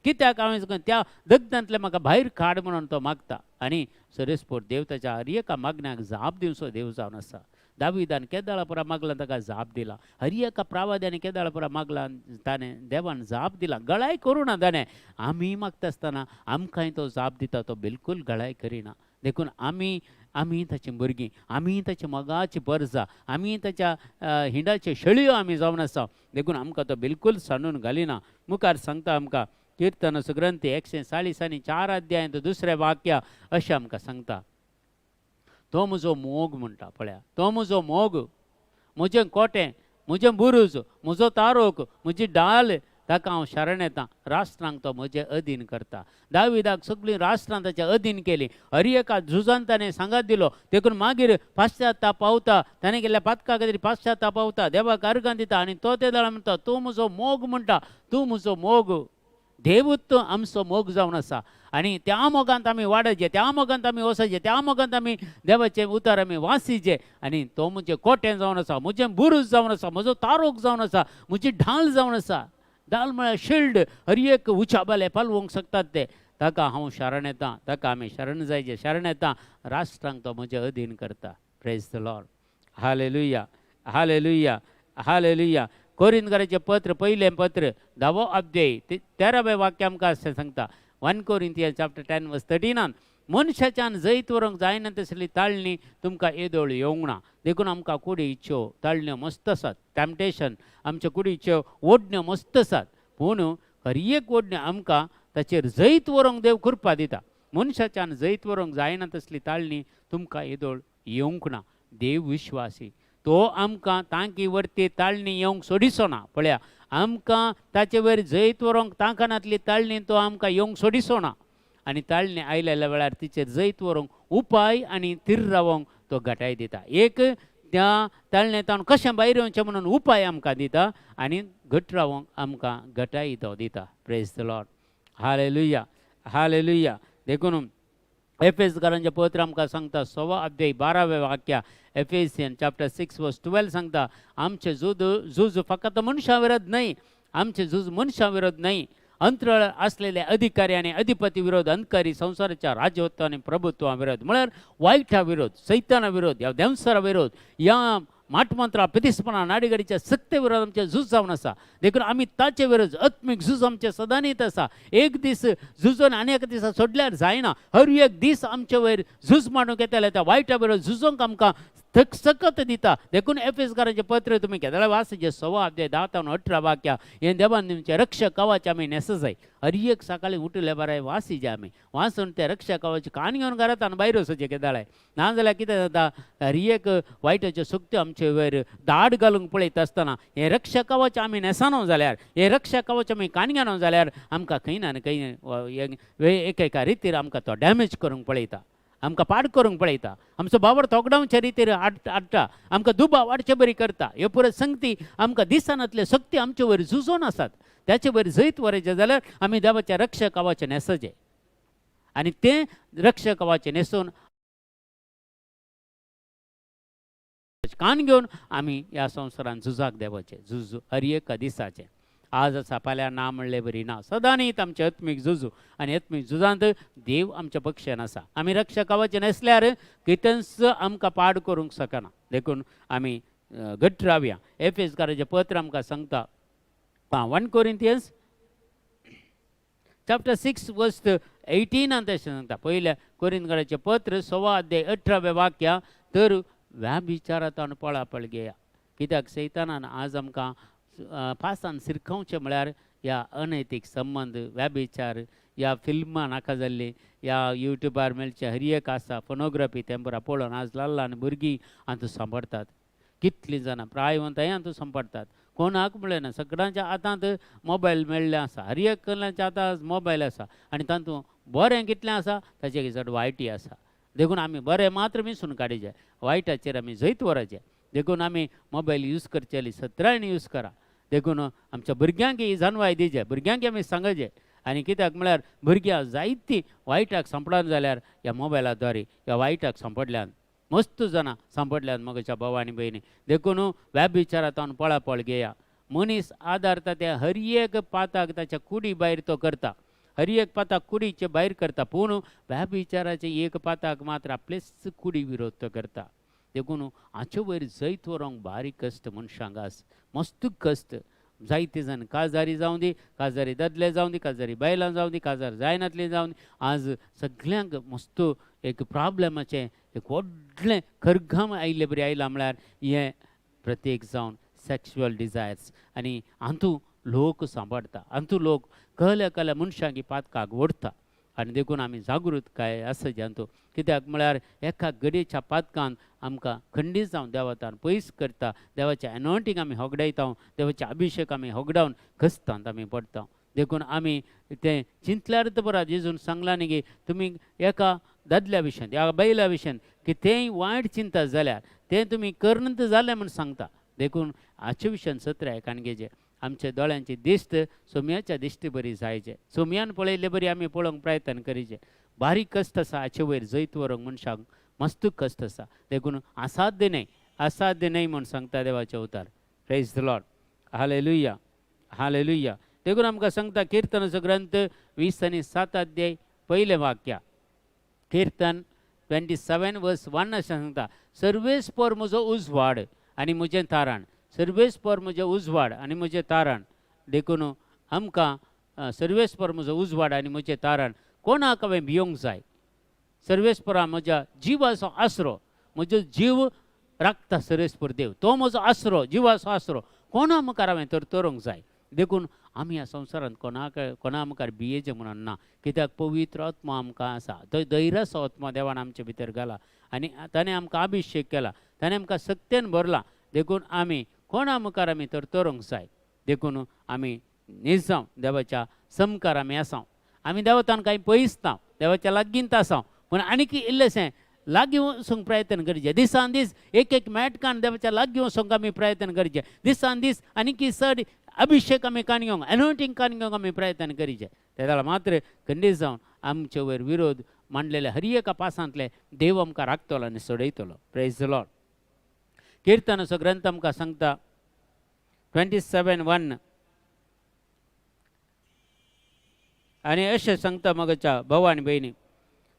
कित्याक हांवें त्या दग्धांतलें म्हाका भायर काड म्हणून तो मागता. आनी सरेस्पोर देव ताच्या हर एका मागण्याक जाप दिवचो देव जावन आसा. दाविदान केदाळा पुरा मागला ताका जाप दिला, हर एका प्रावाद्यान केदाळा पुरा मागला ताणें देवान जाप दिला. गळाय करूं ना ताणें, आमी मागता आसतना आमकांय तो जाप दिता, तो बिलकूल गळाय करिना. देखून आमी आमी ताची भुरगीं, आमी ताच्या मोगाची परजा, आमी ताच्या हिंडाच्यो शेळयो आमी जावन आसा. देखून आमकां तो बिलकूल सांडून घालिना. मुखार सांगता आमकां किर्तनाचो ग्रंथ 144 अध्यायांत 2 वाक्य अशें आमकां सांगता, तो म्हजो मोग म्हणटा. पळया, तो म्हजो मोग, म्हजें कोटें, म्हजें बुरूज, म्हजो तारोक, म्हजी डाल, ताका हांव शरण येता. राष्ट्रांक तो म्हजे अधीन करता. दाविदाक सगळीं राष्ट्रां ताच्या अधीन केलीं. हर एका झुजान ताणें सांगात दिलो. देखून मागीर पाश्चात्ताप पावता, ताणें केल्ल्या पातका खातीर पाश्चात्ताप पावता, देवाक अर्गां दिता आनी तो ते दाळ म्हणटा, तूं म्हजो मोग म्हणटा, तूं म्हजो मोग. देवूच आमचो मोग जावन आसा आनी त्या मोगांत आमी वाडचे, त्या मोगांत आमी वचचे, त्या मोगांत आमी देवाचें उतर आमी वासीचे. आनी तो म्हजें कोटें जावन आसा, म्हजें बुरूज जावन आसा, म्हजो तारोक जावन आसा, म्हजी ढाल जावन आसा. ढाल म्हळ्यार शिल्ड, हर एक उचाबले पालवंक शकतात ते. ताका हांव शरण येता, ताका आमी शरण जायचे, शरण येता. राष्ट्रांक तो म्हजे अधीन करता. Praise the Lord, hallelujah, hallelujah, hallelujah. कोरिंथकाराचें पत्र, पयलें पत्र 10वो अध्याय 13वें वाक्य आमकां अशें सांगता. 1 Corinthians chapter 10 verse 13, मनशाच्यान जैत व्हरूंक जायना तसली ताळणी तुमकां येदोळ येवंक ना. देखून आमकां कुडीच्यो ताळण्यो मस्त आसात, टॅम्पटेशन आमच्या कुडीच्यो ओडण्यो मस्त आसात, पूण हर एक ओडण्यो आमकां ताचेर जैत व्हरूंक देव कृपा दिता. मनशाच्यान जैत व्हरूंक जायना तसली ताळणी तुमकां येदोळ येवंक ना. देव विश्वासी, तो आमकां तांकी वरती ताळणी येवंक सोडिचो ना. पळया, आमकां ताचे वयर जैत व्हरूंक तांकनातली ताळणी तो आमकां येवंक सोडिचो ना. आनी ताळणी आयलेल्या वेळार तिचेर जैत व्हरूंक उपाय आनी थीर रावंक तो घटाय दिता. एक त्या ताळणेंत कशें भायर येवचें म्हणून उपाय आमकां दिता आनी घट रावंक आमकां घटाय तो दिता. Praise the Lord. Hallelujah, hallelujah. देखून एफेसकारांचें पत्र आमकां सांगता 1.25 अध्याय 12वें वाक्य, एफेसियन चॅप्टर 6 वर्स 12 सांगता, आमचें झूज झूज फकत मनशां विरोध न्हय, आमचें झूज मनशां विरोध न्हय, अंतराळ असलेले अधिकारी आनी अधिपती विरोध, अंधकारी संवसाराच्या राज्यत्व आनी प्रभुत्वा विरोध, म्हळ्यार वायटा विरोध, सैताना विरोध, ह्या देंवसरा विरोध, ह्या माटमंत्रा प्रतिस्पणा नाडीगडीच्या सक्ते विरोध आमचें झूज जावन आसा. देखून आमी ताचे विरोध आत्मीक झूज आमचें सदांनीत आसा. एक दीस झुजून आनी एका दिसा सोडल्यार जायना. हर एक दीस आमचे वयर झूज मांडूंक येतले, त्या वायटा विरोध झुजोंक आमकां सकत दिता. देखून एफेसकारांचें पत्र तुमी केदळा वाचचें, 1.25 अध्याय 10 तावन 18 वाक्या, हें देवान तुमचें रक्षा कवाच आमी न्हेस जाय. हर एक सकाळीं उठले बरें वासीचें आमी वाचून ते रक्षा कवाच कान घेवन घरांत आनी भायर वचचें केदळाय. नाजाल्यार कितें जाता, हर एक वायटाच्यो शक्त्यो आमचे वयर दाड घालूंक पळयता आसतना हें रक्षा कवच आमी न्हेसना जाल्यार, हें रक्षा कवच आमी कान घेना जाल्यार आमकां खंय ना खंय एकेका रितीर आमकां तो डॅमेज करूंक पळयता, आमकां पाड करूंक पळयता, आमचो बाबर तोगडावचे रितीर हाडटा, आमकां दुबाव वाडचे बरी करता. ह्यो पुरो संगती आमकां दिसनातले शक्ती आमचे वयर झुजोन आसात. त्याचे वयर जैत वरायचें जाल्यार आमी देवाच्या रक्षा कवाचें न्हेसचें आनी तें रक्षा कवाचें न्हेसून कान घेवन आमी ह्या संवसारान झुजाक देवाचें झुजू हर एका दिसाचें. आज आसा फाल्यां ना म्हणलें बरी ना. सदांनीत आमचें आत्मीक झुजू आनी आत्मीक झुजांत देव आमच्या पक्षान आसा. आमी रक्षा कवाचें न्हेसल्यार कितेंच आमकां पाड करूंक शकना. देखून आमी घट रावया. एफेसकाराचें पत्र आमकां सांगता, 1 कोरिंथियन्स चॅप्टर 6 वर्स 18 तशें सांगता. पयल्या कोरिंथकाराचें पत्र 1.25 अध्याय 18वें वाक्य, तर व्याभिचारांत पळापळ घेया. कित्याक सैतानान आज आमकां पासान सिरखावचें म्हळ्यार ह्या अनैतीक संबंद, व्याभिचार, ह्या फिल्मां नाका जाल्लीं, ह्या युट्यूबार मेळचें हर एक आसा फोनोग्राफी तें बरें पळोवन आज ल्हान ल्हान भुरगीं हातूंत सांपडटात. कितलीं जाणां प्रायवंताय हातूंत सांपडटात. कोणाक म्हणलें ना, सगळ्यांच्या हातांत मोबायल मेळ्ळें आसा, हर एकल्याच्या हातांत मोबायल आसा आनी तातूंत बरें कितलें आसा ताचे चड वायटय आसा. देखून आमी बरें मात्र मिसून काडीचें, वायटाचेर आमी जैत व्हराचें. देखून आमी मोबायल यूज करचेली सत्रायन यूज करा. देखून आमच्या भुरग्यांक ही जाणवाय दिवचे, भुरग्यांक आमी सांगचें. आनी कित्याक म्हळ्यार भुरग्यां जायतीं वायटाक सांपडना जाल्यार ह्या मोबायला द्वारे ह्या वायटाक सांपडल्यान मस्त जाणां सांपडल्यान म्हज्या भाव आनी भयणी. देखून व्याभिचारांत पळापळ घेया. मनीस आदारता त्या हर एक पाताक ताच्या कुडी भायर तो करता, हर एक पाताक कुडीचे भायर करता, पूण व्याभिचाराचे एक पाताक मात्र आपलेच कुडी विरोध तो करता. देखून हाचे वयर जैत व्हरूंक बारीक कश्ट मनशांक आस, मस्त कश्ट. जायते जाण काजारी जावं दी, काजारी दादले जावं दी, काजारी बायलां जावं दी, काजार जायनातलीं जावं दी, आज सगल्यांक मस्त एक प्रॉब्लमाचें एक व्हडलें खरगाम आयिल्ले बरी आयलां. म्हळ्यार हें प्रत्येक जावन सॅक्शुअल डिजायर्स आनी हातूंत लोक सांबाळटा, हातूंत लोक कहल्या कहल्या मनशांक पातकाक ओडटा. आनी देखून आमी जागृतकाय आसा हातूंत. कित्याक म्हळ्यार एका घडयेच्या पातकान आमकां खंडीत जावन देवातान पयस करता. देवाचें एनॉयंटींग आमी होगडायता, देवाचे अभिशेक आमी होगडावन कस्तांत आमी पडटा. देखून आमी तें चिंतल्यार बरां. जेजून सांगलां न्ही की तुमी एका दादल्या विशयान ह्या बायल्या विशयान कितेंय वायट चिंता जाल्यार तें तुमी करनत जालें म्हूण सांगता. देखून हाचे विशयान सत्राय काणगेचे आमच्या दोळ्यांची दिश्ट सोम्याच्या दिश्टी बरी जायचे, सोम्यान पळयल्ले बरी आमी पळोवंक प्रयत्न करीचे. बारीक कश्ट आसा हाचे वयर जैत व्हरूंक मनशाक मस्त कश्ट आसा. देखून असाध्य न्हय, असाध्य न्हय म्हूण सांगता देवाचे अवतार. Praise the Lord. Hallelujah, hallelujah. देखून आमकां सांगता किर्तनाचो ग्रंथ 27 अध्याय पयलें वाक्य, किर्तन 27 वर्स 1 अशें सांगता, सर्वेस्पर म्हजो उजवाड आनी म्हजें तारण, सर्वेस्पर म्हजें उजवाड आनी म्हजें तारण. देखून आमकां सर्वेस्पर म्हजो उजवाड आनी म्हजें तारण, कोणाक हांवें भियोंक जाय? सर्वेस्परा म्हज्या जिवाचो आसरो, म्हजो जीव राखता सर्वेस्पर देव, तो म्हजो आसरो, जिवाचो आसरो, कोणा मुखार हांवें तर तरोंक जाय? देखून आमी ह्या संवसारांत कोणाक कोणा मुखार भियेचें म्हणून ना. कित्याक पवित्र आत्मा आमकां आसा, तो धैर्याचो आत्मा देवान आमचे भितर घाला आनी ताणें आमकां अभिशेक केला, ताणें आमकां सक्तेन भरला. देखून आमी कोणा मुखार आमी तर तरोंक जाय? देखून आमी निजांव देवाच्या समकार आमी आसाव. आमी देवतान कांय पयस ना, देवाच्या लागींत आसाव, पूण आनीक इल्लेशें लागीं वचूंक प्रयत्न करचें. दिसान दीस एक एक मेटकान देवाच्या लागीं वचूंक आमी प्रयत्न करचें. दिसान दीस आनीक चड अभिशेक आमी कान घेवंक, एनोयंटींग कान घेवंक आमी प्रयत्न करीचे. ते जाल्यार मात्र खंडीत जावन आमचे वयर विरोध मांडलेले हर एका पासांतले देव आमकां राखतलो आनी सोडयतलो. Praise the Lord. किर्तनाचो ग्रंथ आमकां सांगता 27:1 आनी अशें सांगता मगच्या भाव आनी भयणी,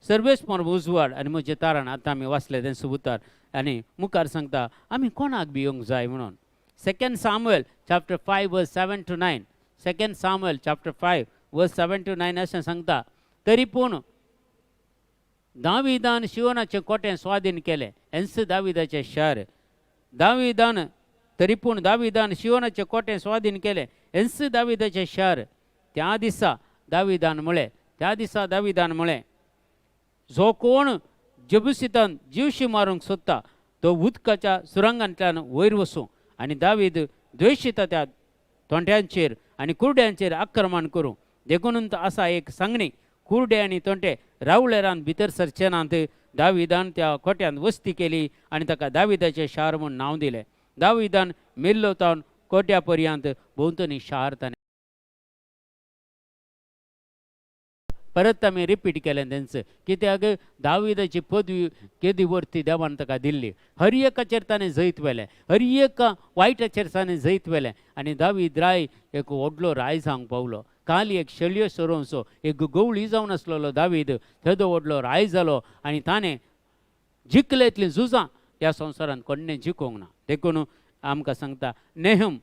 सर्वेस्पर उजवाड आनी म्हजें तारण. आतां आमी वाचलें तें सुबुतार आनी मुखार सांगता आमी कोणाक भियोंक जाय म्हणून. 2 Samuel chapter 5 verse 7 to 9, 2 Samuel chapter 5 verse 7 to 9 अशें सांगता, तरी पूण दाविदान शिवनाचें कोटें स्वाधीन केलें, हेंच दाविदाचें शार. दाविदान तरी पूण दाविदान शिवनाचें कोटें स्वाधीन केलें, हेंच दाविदाचें शार. त्या दिसा दाविदान म्हळें, त्या दिसा दाविदान म्हळें, जो कोण जेबुसितान जिवशी मारूंक सोदता तो उदकाच्या सुरंगांतल्यान वयर वसूं. आनी दावीद द्वेशिता त्या तोंट्यांचेर आनी कुरड्यांचेर आक्रमण करूं. देखून आसा एक सांगणी, कुरडे आनी तोंटे रावळेरान भितर सरचे नात. दाविदान त्या कोट्यांत वस्ती केली आनी ताका दाविदाचें शार म्हूण नांव दिलें. दाविदान मेल्लो तावन कोट्या पर्यंत भोंवतणी शार ताणें परत आमी रिपीट केलें तेंच. कित्याक दाविदाची पदवी केदी वरती देवान ताका दिल्ली. हर एकाचेर ताणें जैत व्हेलें, हर एका वायटाचेर ताणें जैत व्हेलें आनी दावीद राय एक व्हडलो राय जावंक पावलो. काल एक शेळयो सोरोवचो एक गवळी जावन आसलेलो दावीद तेदो व्हडलो राय जालो आनी ताणें जिखले इतलीं झुजां ह्या संवसारांत कोणें जिखोवंक ना. देखून आमकां सांगता नेहम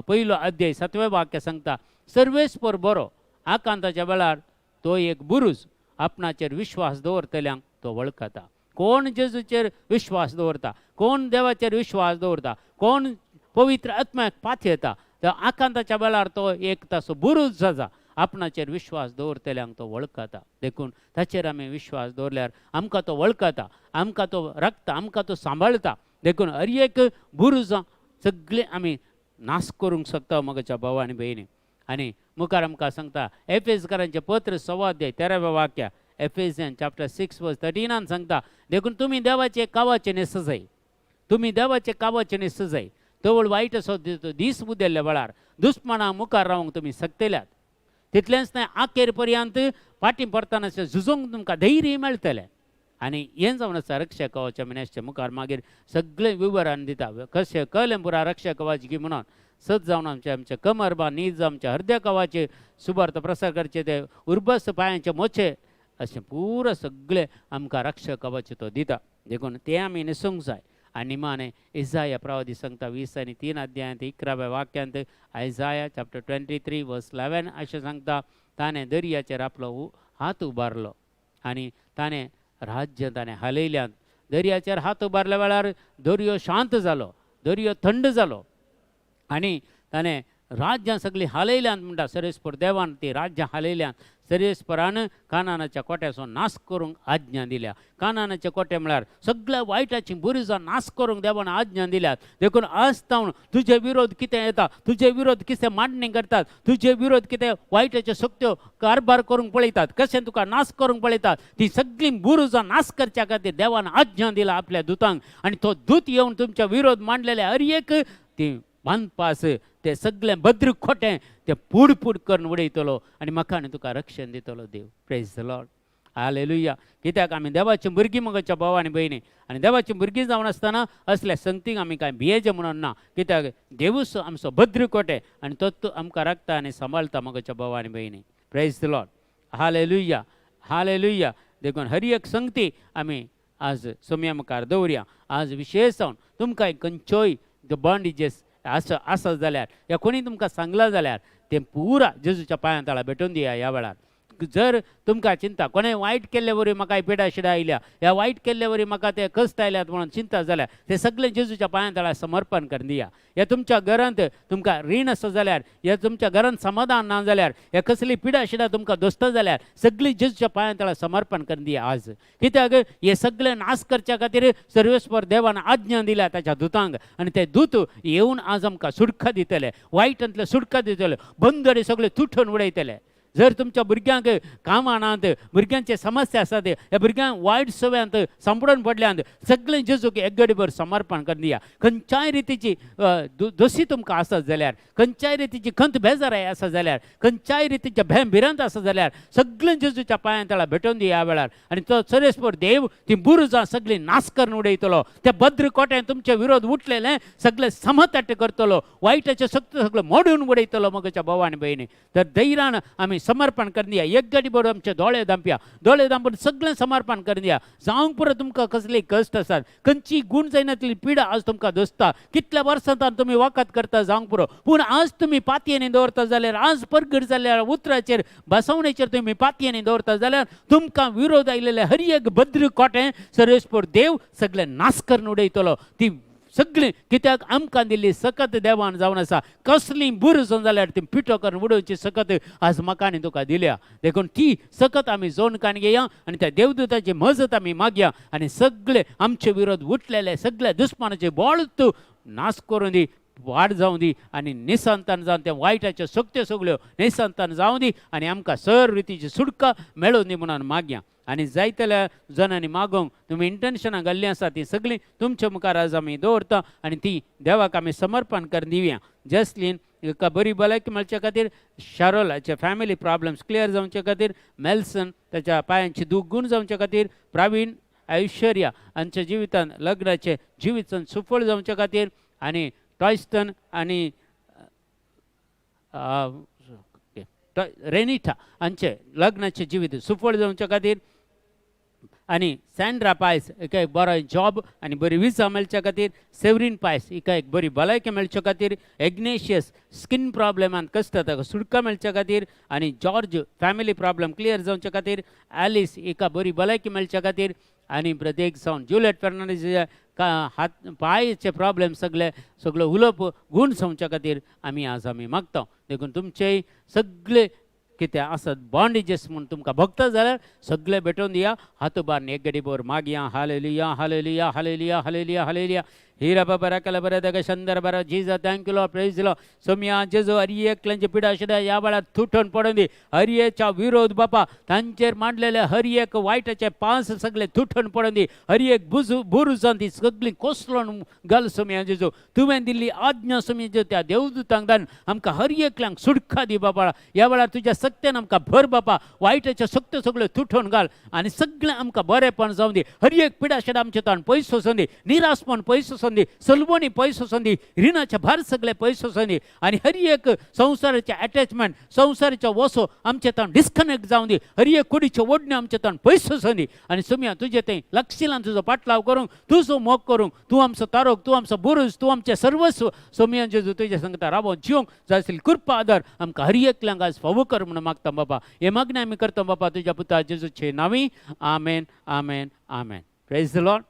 1 अध्याय 7वें वाक्य सांगता, सर्वेस्पर बरो आकांताच्या वेळार तो एक बुरूज, आपणाचेर विश्वास दवरतल्यांक तो वळखता. कोण जेजूचेर विश्वास दवरता, कोण देवाचेर विश्वास दवरता, कोण पवित्र आत्म्याक पातयेता, तर आकांताच्या वेळार तो एक ताचो बुरूज जाता, आपणाचेर विश्वास दवरतल्यांक तो वळखता. देखून ताचेर आमी विश्वास दवरल्यार आमकां तो वळखता, आमकां तो राखता, आमकां तो सांबाळटा. देखून हर एक बुरुजां सगळें आमी नाश करूंक शकता म्हज्या भाव आनी भयणी. आनी मुखार आमकां सांगता एफेजकारांचें पत्र 6 अध्याय 13व्या वाक्या, एफेजियन चॅप्टर 6 वर्स 13 सांगता, देखून तुमी देवाचे कावाचे न्हेसजाय, तुमी देवाचे कावाचे न्हेसजाय. तवळ वायट असो दीस उदेल्ल्या वेळार दुस्माना मुखार रावंक तुमी शकतल्यात. तितलेंच न्हय, आखेर पर्यंत फाटीं पडटना झुजोंक तुमकां धैर्य मेळटलें. आनी हें जावन आसा रक्षा कवाच्या मिनेसच्या मुखार मागीर सगळें विवरण दिता कशें कळ्ळें पुरा रक्षा कवाच की म्हणून. सत जावन आमचे आमचे कमरबा नीज आमच्या हृदय कवाचे सुबार्थ प्रसार करचे ते उर्बस पांयांचे मोचे अशें पुरा सगळें आमकां रक्षा कवाचे तो दिता. देखून तें आमी न्हेसूंक जाय. आनी निमाणें इजाया प्रवादी सांगता 20 आनी 3 अध्यायांत 11व्या वाक्यांत, आयजाया चॅप्टर 23 वर्स 11 अशें सांगता, ताणें दर्याचेर आपलो हात उबारलो आनी ताणें राज्य ताणें हालयल्यात. दर्याचेर हात उबारल्या वेळार दर्यो शांत जालो, दर्यो थंड जालो आनी ताणें राज्यां सगळीं हालयल्यांत म्हणटा. सर्वेस्पर देवान ती राज्यां हालयल्यांत. सर्वेस्परान कानानाच्या कोट्याचो नाश करूंक आज्ञा दिल्या. कानानाचे कोटे म्हळ्यार सगळ्या वायटाची बुरुजां नाश करूंक देवान आज्ञा दिल्यात. देखून आज तावन तुजे विरोध कितें येता, तुजे विरोध कितें मांडणी करतात, तुजे विरोध कितें वायटाच्यो शक्त्यो कारभार करूंक पळयतात, कशें तुका नाश करूंक पळयतात, ती सगळीं बुरुजां नाश करच्या खातीर देवान आज्ञा दिला आपल्या दुतांक. आनी तो दूत येवन तुमच्या विरोध मांडलेले हर एक ती बांदपास ते सगळें भद्र खोटें ते पूड पूड करून उडयतलो आनी म्हाका आनी तुका रक्षण दितलो देव. Praise the Lord, hallelujah. कित्याक आमी देवाची भुरगीं मगच्या भाव आनी भयणी, आनी देवाची भुरगीं जावन आसतना असल्या संगतीक आमी कांय भियेचें म्हणून ना. कित्याक देवूच आमचो भद्र कोटे आनी तो आमकां राखता आनी सांबाळटा मगच्या भाव आनी भयणी. Praise the Lord, hallelujah, hallelujah. देखून हर एक संगती आमी आज सोम्या मुखार दवरया. आज विशेष जावन तुमकां खंयच्योय the bondages आसा आसा जाल्यार या कोणी तुमकां सांगलां जाल्यार तें पुरा जेजूच्या पांयां तळा भेटून दिया. ह्या वेळार जर तुमकां चिंता कोणें वायट केल्ले वरी म्हाका पिडा शिडा आयल्या, ह्या वायट केल्ले वरी म्हाका ते कश्ट आयल्यात म्हणून चिंता जाल्यार ते सगळें जेजूच्या पांयां तळा समर्पण करून दिया. ह्या तुमच्या घरांत तुमकां रीण आसा जाल्यार, ह्या तुमच्या घरांत समाधान ना जाल्यार, ह्या कसली पिडा शिडा तुमकां दोस्ता जाल्यार सगळी जेजूच्या पांयां तळा समर्पण करून दिया आज. कित्याक हे सगळें नाश करच्या खातीर सर्वेस्पर देवान आज्ञा दिल्या ताच्या दुतांक आनी ते दूत येवन आज आमकां सुटका दितले, वायटांतले सुटका दितले, बंदरे सगळे तुटून उडयतले. जर तुमच्या भुरग्यांक कामानात, भुरग्यांचे समस्या आसात, ह्या भुरग्यांक वायट सव्यांत सांपडून पडल्यांत, सगळें जेजूक एकगडीभर समर्पण करून दिया. खंयच्याय रितीची दोशी तुमकां आसत जाल्यार, खंयच्याय रितीची खंत बेजाराय आसा जाल्यार, खंयच्याय रितीचे भें भिरांत आसा जाल्यार सगळें जेजूच्या पांयां तळा भेटोवन दी ह्या वेळार. आनी तो सरेस्पर देव ती बुरुजां सगळीं नाश करून उडयतलो. त्या भद्र कोट्यान तुमचे विरोध उठलेले सगळे समतट करतलो, वायटाचे सक्त सगळें मोडून उडयतलो मगच्या भाव आनी भयणी. तर धैर्यान आमी समर्पण करून दिया. एक गाडी बरोबर आमचे दोळे दांपया, दोळे दांपून सगळें समर्पण करून दिया. जावंक पुरो तुमकां कसली कश्ट आसात, खंयची गुण जायनातली पिडा आज तुमकां दोसता, कितल्या वर्सां तुमी वखद करता जावंक पुरो, पूण आज तुमी पातयेनी दवरता जाल्यार, आज परगट जाल्यार उतराचेर बसवणेचेर तुमी पातयेनी दवरता जाल्यार तुमकां विरोध आयलेले हर एक भद्र कोटें सर्वेस्पर देव सगळें नाश करून उडयतलो. ती सगळीं कित्याक आमकां दिल्ली सकत देवान जावन आसा. कसली बुरस जाल्यार ती पिठो करून उडोवची सकत आज म्हाका आनी तुका दिल्या. देखून ती सकत आमी जोन काण घेया आनी त्या देवदूताची मजत आमी मागया आनी सगळे आमचे विरोध उठलेले सगळे दुस्मानाचे बळ तूं नाश करून दी, वाड जावं दी आनी निसंतान जावन त्या वायटाच्यो सक्त्यो सगळ्यो निसंतान जावं दी आनी आमकां सर रितीची सुटका मेळोवन दी म्हणून मागया. आनी जायतल्या जणांनी मागोवंक तुमी इंटेन्शनां घाल्लीं आसा ती सगळीं तुमच्या मुखार आज आमी दवरता आनी ती देवाक आमी समर्पण करून दिवया. जसलीन हिका बरी भलायकी मेळचे खातीर, शारोलाचे फॅमिली प्रॉब्लम्स क्लियर जावचे खातीर, मेल्सन ताच्या पांयांची दूख गूण जावचे खातीर, प्रवीण ऐश्वर्या हांच्या जिवितान लग्नाचे जिवीत सुफळ जावचे खातीर आनी टॉयस्टन आनी रेनिटा हांचे लग्नाचे जिवीत सुफळ जावचे खातीर आनी सँड्रा पायस हिका एक बरो जॉब आनी बरी विजा मेळच्या खातीर, सेवरीन पायस हिका एक बरी भलायकी मेळचे खातीर, एग्नेशियस स्कीन प्रॉब्लेमान कश्ट ताका सुटका मेळच्या खातीर आनी जॉर्ज फॅमिली प्रॉब्लम क्लियर जावचे खातीर, एलिस हिका बरी भलायकी मेळच्या खातीर आनी प्रत्येक जावन जुलियट फेर्नांडीस हात पांयचे प्रॉब्लेम सगळे सगळे उलोवप गूण जावच्या खातीर आमी आज आमी मागता. देखून तुमचेय सगळे कितें आसत बॉन्डेजीस म्हूण तुमकां भोगता जाल्यार सगळे भेटोवन दिया. हात उबारून एक गडी बोर मागया. Hallelujah hallelujah hallelujah hallelujah hallelujah. हिरा बाबा कला बरा दगा शंदर बरा जीजा. Thank you Lord, praise Lord. सोमिया जेजो हर एकल्यांचे पिडा आशिल्ल्या ह्या वेळार तुटून पडून दी. हरयेच्या विरोध बापा तांचेर मांडलेले हर एक वायटाचे पांस सगळे तुटून पडून दी. हर एक बुजू बुरुजान ती सगळी कोसळून घाल. सोमिया जेजो तुवें दिल्ली आज्ञा सोमिया जेजो त्या देवदूतांक धाडून आमकां हर एकल्यांक सुटका दी बाबा. ह्या वेळार तुज्या सक्त्यान आमकां भर बापा. वायटाचे सक्त्यो सगळ्यो तुटून घाल आनी सगळें आमकां बरेंपण जावं दी. हर एक पिडा आशिल्ल्या आमचे ताण पयस वचून दी, निराशपण पयस वचून दी, सलवणी पयस वचून दी, रिणाचे भार सगळे पयस वचून दी आनी हर एक संवसाराचे अटॅचमेंट संवसाराचो वसो आमचे ताण डिस्कनेक्ट जावं दी. हर एक कुडीच्यो ओडण्यो आमचे ताण पयस वचून दी आनी सुमया तुजे थंय लक्षिलान तुजो पाटलाव करूंक, तुजो मोग करूंक, तूं आमचो तारोक, तूं आमचो बुरुज, तूं आमचें सर्वस्व. सोमिया जेजू तुजे सांगता रावोन जिवंक जाय आसली कृपा आदार आमकां हर एकल्यांक आज फावो कर म्हणून मागता बाबा. हे मागणें आमी करता बाबा तुज्या पुता जेजूचे नांवी. आमेन आमेन आमेन. Praise the Lord.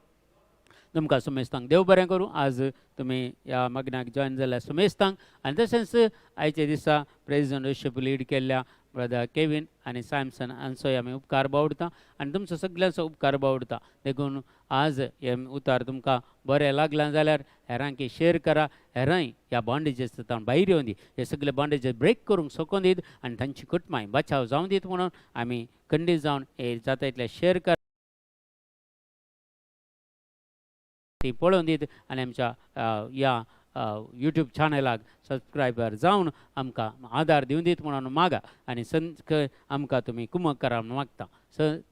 तुमकां सुमेस्तांक देव बरें करूं. आज तुमी ह्या मागण्याक जॉयन जाल्या सुमेस्तांक आनी तशेंच आयच्या दिसा प्रेज एंड वर्शीप लीड केल्ल्या ब्रदर केवीन आनी सॅमसन हांचोय आमी उपकार बावडता आनी तुमचो सगल्यांचो उपकार बावडता. देखून आज हें उतार तुमकां बरें लागलां जाल्यार हेरांकी शेर करा. हेरांय ह्या बॉन्डेजीस तावन भायर येवन दी, हे सगळे बॉन्डेजीस ब्रेक करूंक शकून दीत आनी तांची कुटुंबां बचाव जावं दीत म्हणून आमी खंडीत जावन हे जाता इतलें शेर करा, ती पळोवन दीत आनी आमच्या ह्या यूट्यूब चॅनलाक सबस्क्रायबर जावन आमकां आदार दिवन दीत म्हणून मागा आनी आमकां तुमी कुमक करा म्हणून मागता.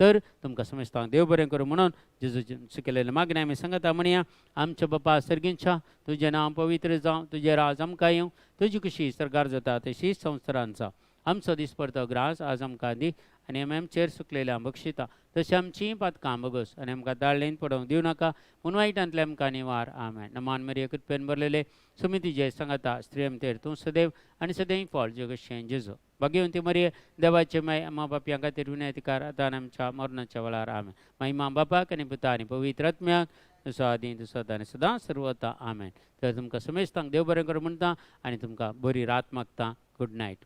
तर तुमकां समजता देव बरें करूं म्हणून जेजू केलेलें मागणें आमी सांगता. म्हणया, आमच्या बापा सर्गींच्या, तुजें नांव पवित्र जावं, तुजें राज आमकां येवं, तुजी खुशी सरकार जाता तशी संवसारांत जावं. आमचो दिसपडतो ग्रास आज आमकां दी आनी आमी आमचेर सुकलेल्या बक्षिता तशें आमचीं पातकां बगस आनी आमकां दाळलेन पडोवंक दिवं नाका, पूण वायटांतले आमकां निवार. आमेन. नमान मरिया, कृपेन भरलेले, सुमी तुजे सांगता, स्त्री आमतेर तूं सदैव आनी सदैव फळ जगशें जेजू. भाग्यवंती मरिये, देवाचे माय, आमा बापयां खातीर विनंती कर आतां आनी आमच्या मरणाच्या वेळार. आमेन. महिमा बापाक आनी पुता आनी पवित्र आत्म्याक, जसो आदी तसो आतां आनी सदां सर्वता. आमेन. तर तुमकां समेस्तांक देव बरें करूं म्हणटा आनी तुमकां बरी रात मागता. Good night.